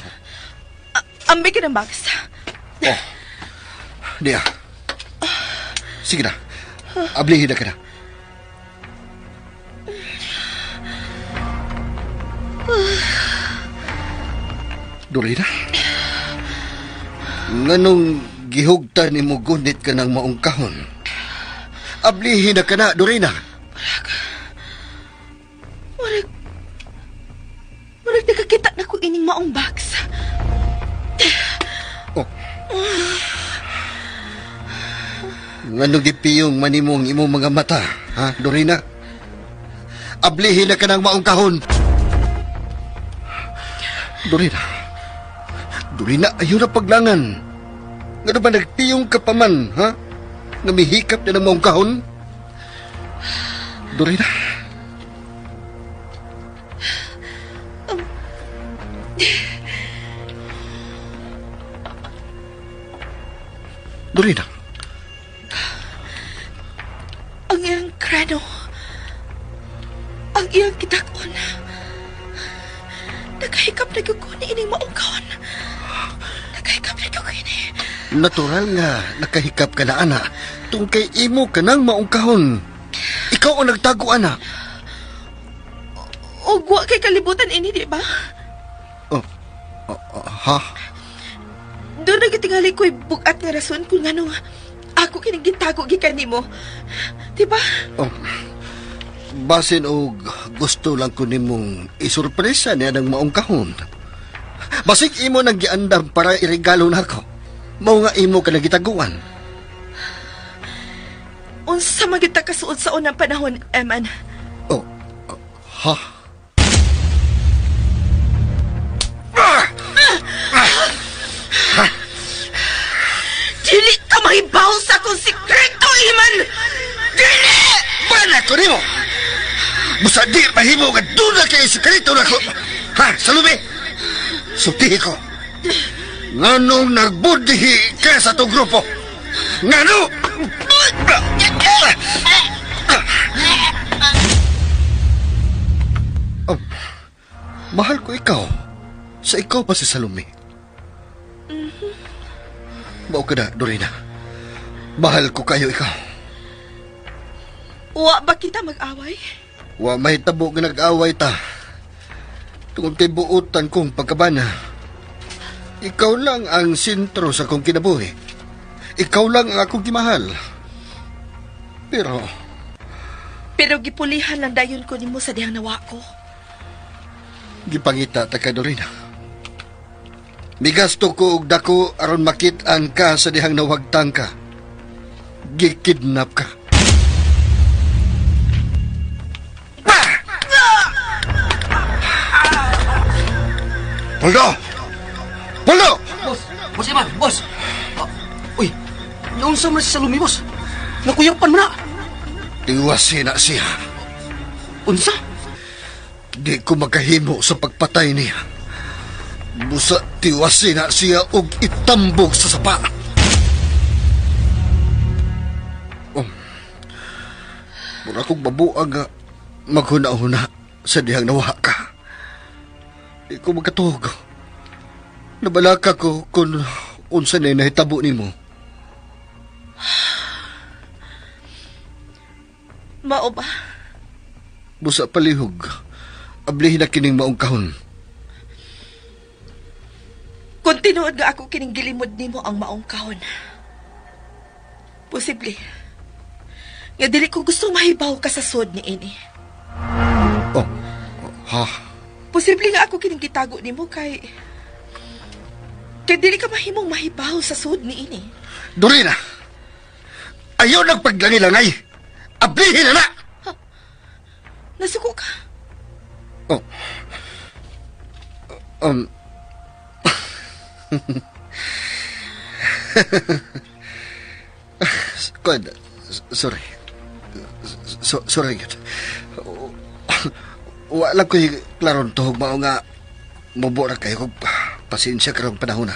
Ambi ka ng box. Oh. Diya. Sige na. Ablihin na ka na. Dorina? Nganong gihugtan ni mo gunit ka ng maong kahon? Ablihin na ka na, Dorina. Murag, murag nakakita na ko ining maong box. Oh. Nganong gipiyong manimong imong mga mata, ha, Dorina? Ablihin na ka ng maong kahon. Dorina. Dorina, ayaw na paglangan. Ngano ba nagpiyong ka pa man, ha? Nga mihikap na ng maong kahon? Dorina. Dorina. Ang iyang krano. Ang iyang kitakon. Nakahikap na gyud ko ni ining maong kahon. Nakahikap na gyud ko ini. Natural nga nakahikap ka na, ana. Tung kay imo ka nang maong kahon. Ikaw ang nagtago, ana. Og wa kay kalibutan ini, di ba? Oh, oh, oh, ha? Doon na gitingali ko'y bugat nga rason kung anong ako kining gitago gikan nimo. Di ba? Oh. Basin og gusto lang ko nimong isurpresa niya ng maong kahon. Basig imo nang giandam para iregalo nako. Mao nga imo ka nagitaguan. Unsa man gyud ta kasuod sa unang panahon, Eman. Oh, oh, ha? Dili ka mahibaw sa akong sikreto, Iman! Dili! Bana ko nimo! Busa di mahimo nga doon na kay sekreto nako. Ha, salumi! Sultihi ko. Nganong nagbudhi ka sa itong grupo? Ngano? Oh, mahal ko ikaw. Sa ikaw pa si Salome. Mao ka na, Dorina. Mahal ko kayo ikaw. Wa ba kita mag-away? Wa may tabo nga nag-away ta. Tungod kay buotan kong pagkabana. Ikaw lang ang sentro sa akong kinabuhi. Ikaw lang ang akong gimahal. Pero Pero gipulihan lang dayon ko nimo sa dihang nawa ko. gipangita ta ka, Dorina. Migasto ko og dako aron makit-an ka sa dihang nawagtang ka. Gikidnap ka. Poldo! Poldo! Boss, boss Ivan, boss. Ah, uy, naunsa man si Salome, boss. Nakuyapan mo na. Tiwasin na siya. Unsa? Di ko makahimo sa pagpatay niya. Busa tiwasin na siya og itambog sa sapa. Oh. Mura kong babuag nga maghuna-huna sa dihang nawa ka. Di ko makatuog. Nabalaka ko kung unsa na nahitabo nimo. Mao ba? Busa palihog. Ablihin na kining maong kahon. Kung tinuod nga ako kining gilimod nimo ang maong kahon. Posible. Nga dili ko gusto mahibaw ka sa sud ni ini. Oh, ha? Posible nga ako kining gitago nimo kay kay dili ka mahimong mahibaw sa sud ni ini. Dorina! Ayaw nagpaglangilangay! Ablihin na na! Nasuko ka. Oh. Kuan, sorry. So, sorry. Gyud. Wala ko'y klaron tuhog mao nga mubo ra kayo kog pasensya karong panahon na.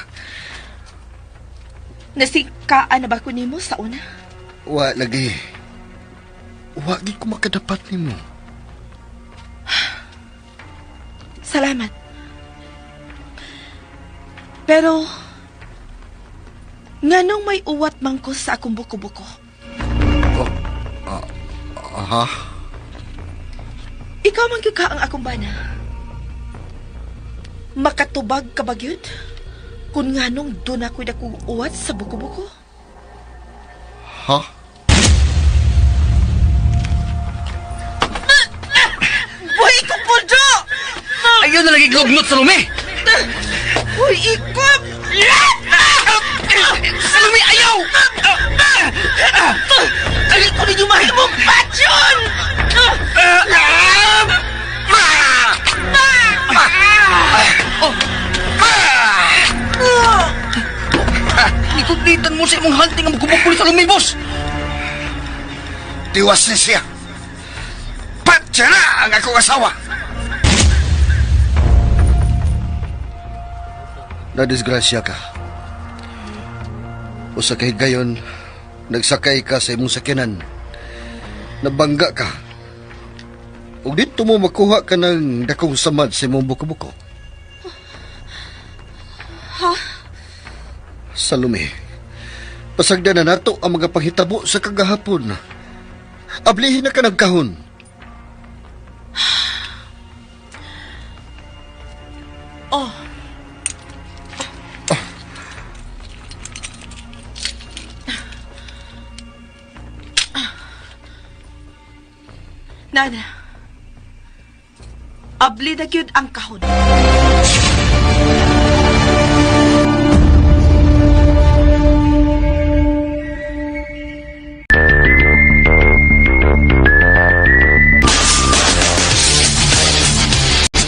Nasingkaan na ba ko nimo sa una? Wa lagi. Wa gid ko makadapat nimo. Salamat. Pero nganong may uwat man ko sa akong buko-buko? Aha. Ikaw man gyud ka ang akong bana. Makatubag ka ba gyud? Kung nganong doon ako'y dakong uwat sa buko-buko? Ha? Buhi ko pudo! Ayaw na lagi glognot, Salome. Uy, ikop! Salome, ayaw! Dali ko ninyo mahimong pasyon! Itublitan mo sa imong hunting ang bukubukol, Salome, boss. Tiwas ni siya. Patya na ang akong asawa! Nadisgrasya ka. Usa kay gayon, nagsakay ka sa imong sakyanan. Nabangga ka. Ug dito mo makuha ka ng dakong samad sa imong buko-buko. Ha? Salome, pasagdan na nato ang mga panghitabo sa kagahapon. Ablihin na ka nagkahon. Oh. Nana. Abli na gyud ang kahon.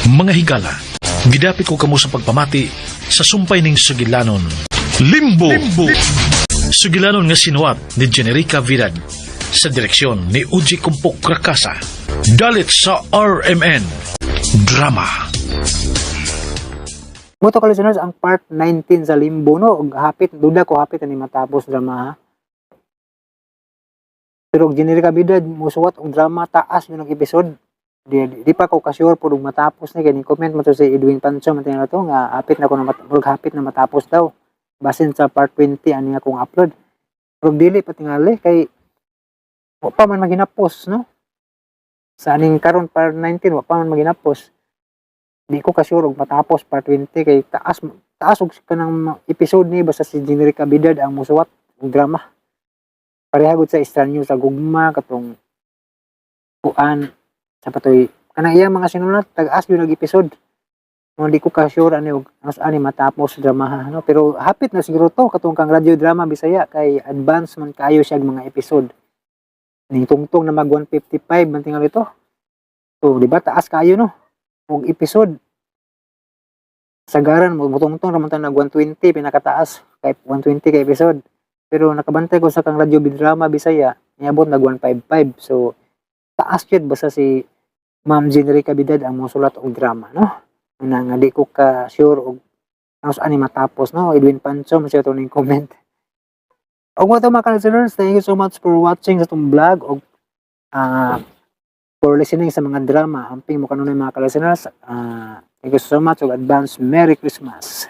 Mga higala, gidapit ko kamo sa pagpamati sa sumpay ning sugilanon. Limbo! Limbo! Sugilanon nga sinuwat ni Generica Vidad sa direksyon ni Uji Kumpok Rakasa. Dalit sa RMN. Drama. Mao to, ka-listeners, ang part 19 sa Limbo, no? Ug hapit, duda ko hapit ani matapos drama, ha. Pero og Generica Bidad musuwat og drama, taas yun ang episode. Di pa ko ka-sure pud og matapos ni kay ni comment mo to si Edwin Pancho man tinala to nga hapit na ko na murag hapit na matapos daw. Basin sa part 20 ani akong upload. Pero dili pa tingali kay wa pa man maginapos, no? Sa aning karon part 19, wa pa man maginapos. Di ko ka-sure og matapos part 20 kay taas taas og kanang episode ni basta si Generica Bidad ang musuwat og drama. Pareha gud sa Estranyo sa Gugma, katong kuan sa patoy kanang iyang mga sinulat, tag-as yun nag episode. No, di ko ka sure ani og mas ani matapos drama, no, pero hapit na siguro to katong kang radio drama Bisaya kay advance man kaayo siya og mga episode. Ning tungtong na mag 155 man tingali to. So di ba taas kaayo, no, og episode? Sagaran mo mutungtong ra man ta nag 120, pinakataas kay 120 ka episode. Pero nakabantay ko sa kang radyo drama Bisaya, niabot nag 155. So taas yun basta si Ma'am Generica Bidad ang mosulat og drama, no? Na nga di ko ka sure og ano ani matapos, no? Edwin Pancho man siya to ning comment. Og mao to, mga listeners, thank you so much for watching sa atong vlog og for listening sa mga drama. Amping mo kanunay, mga ka-listeners. Thank you so much ug advance Merry Christmas.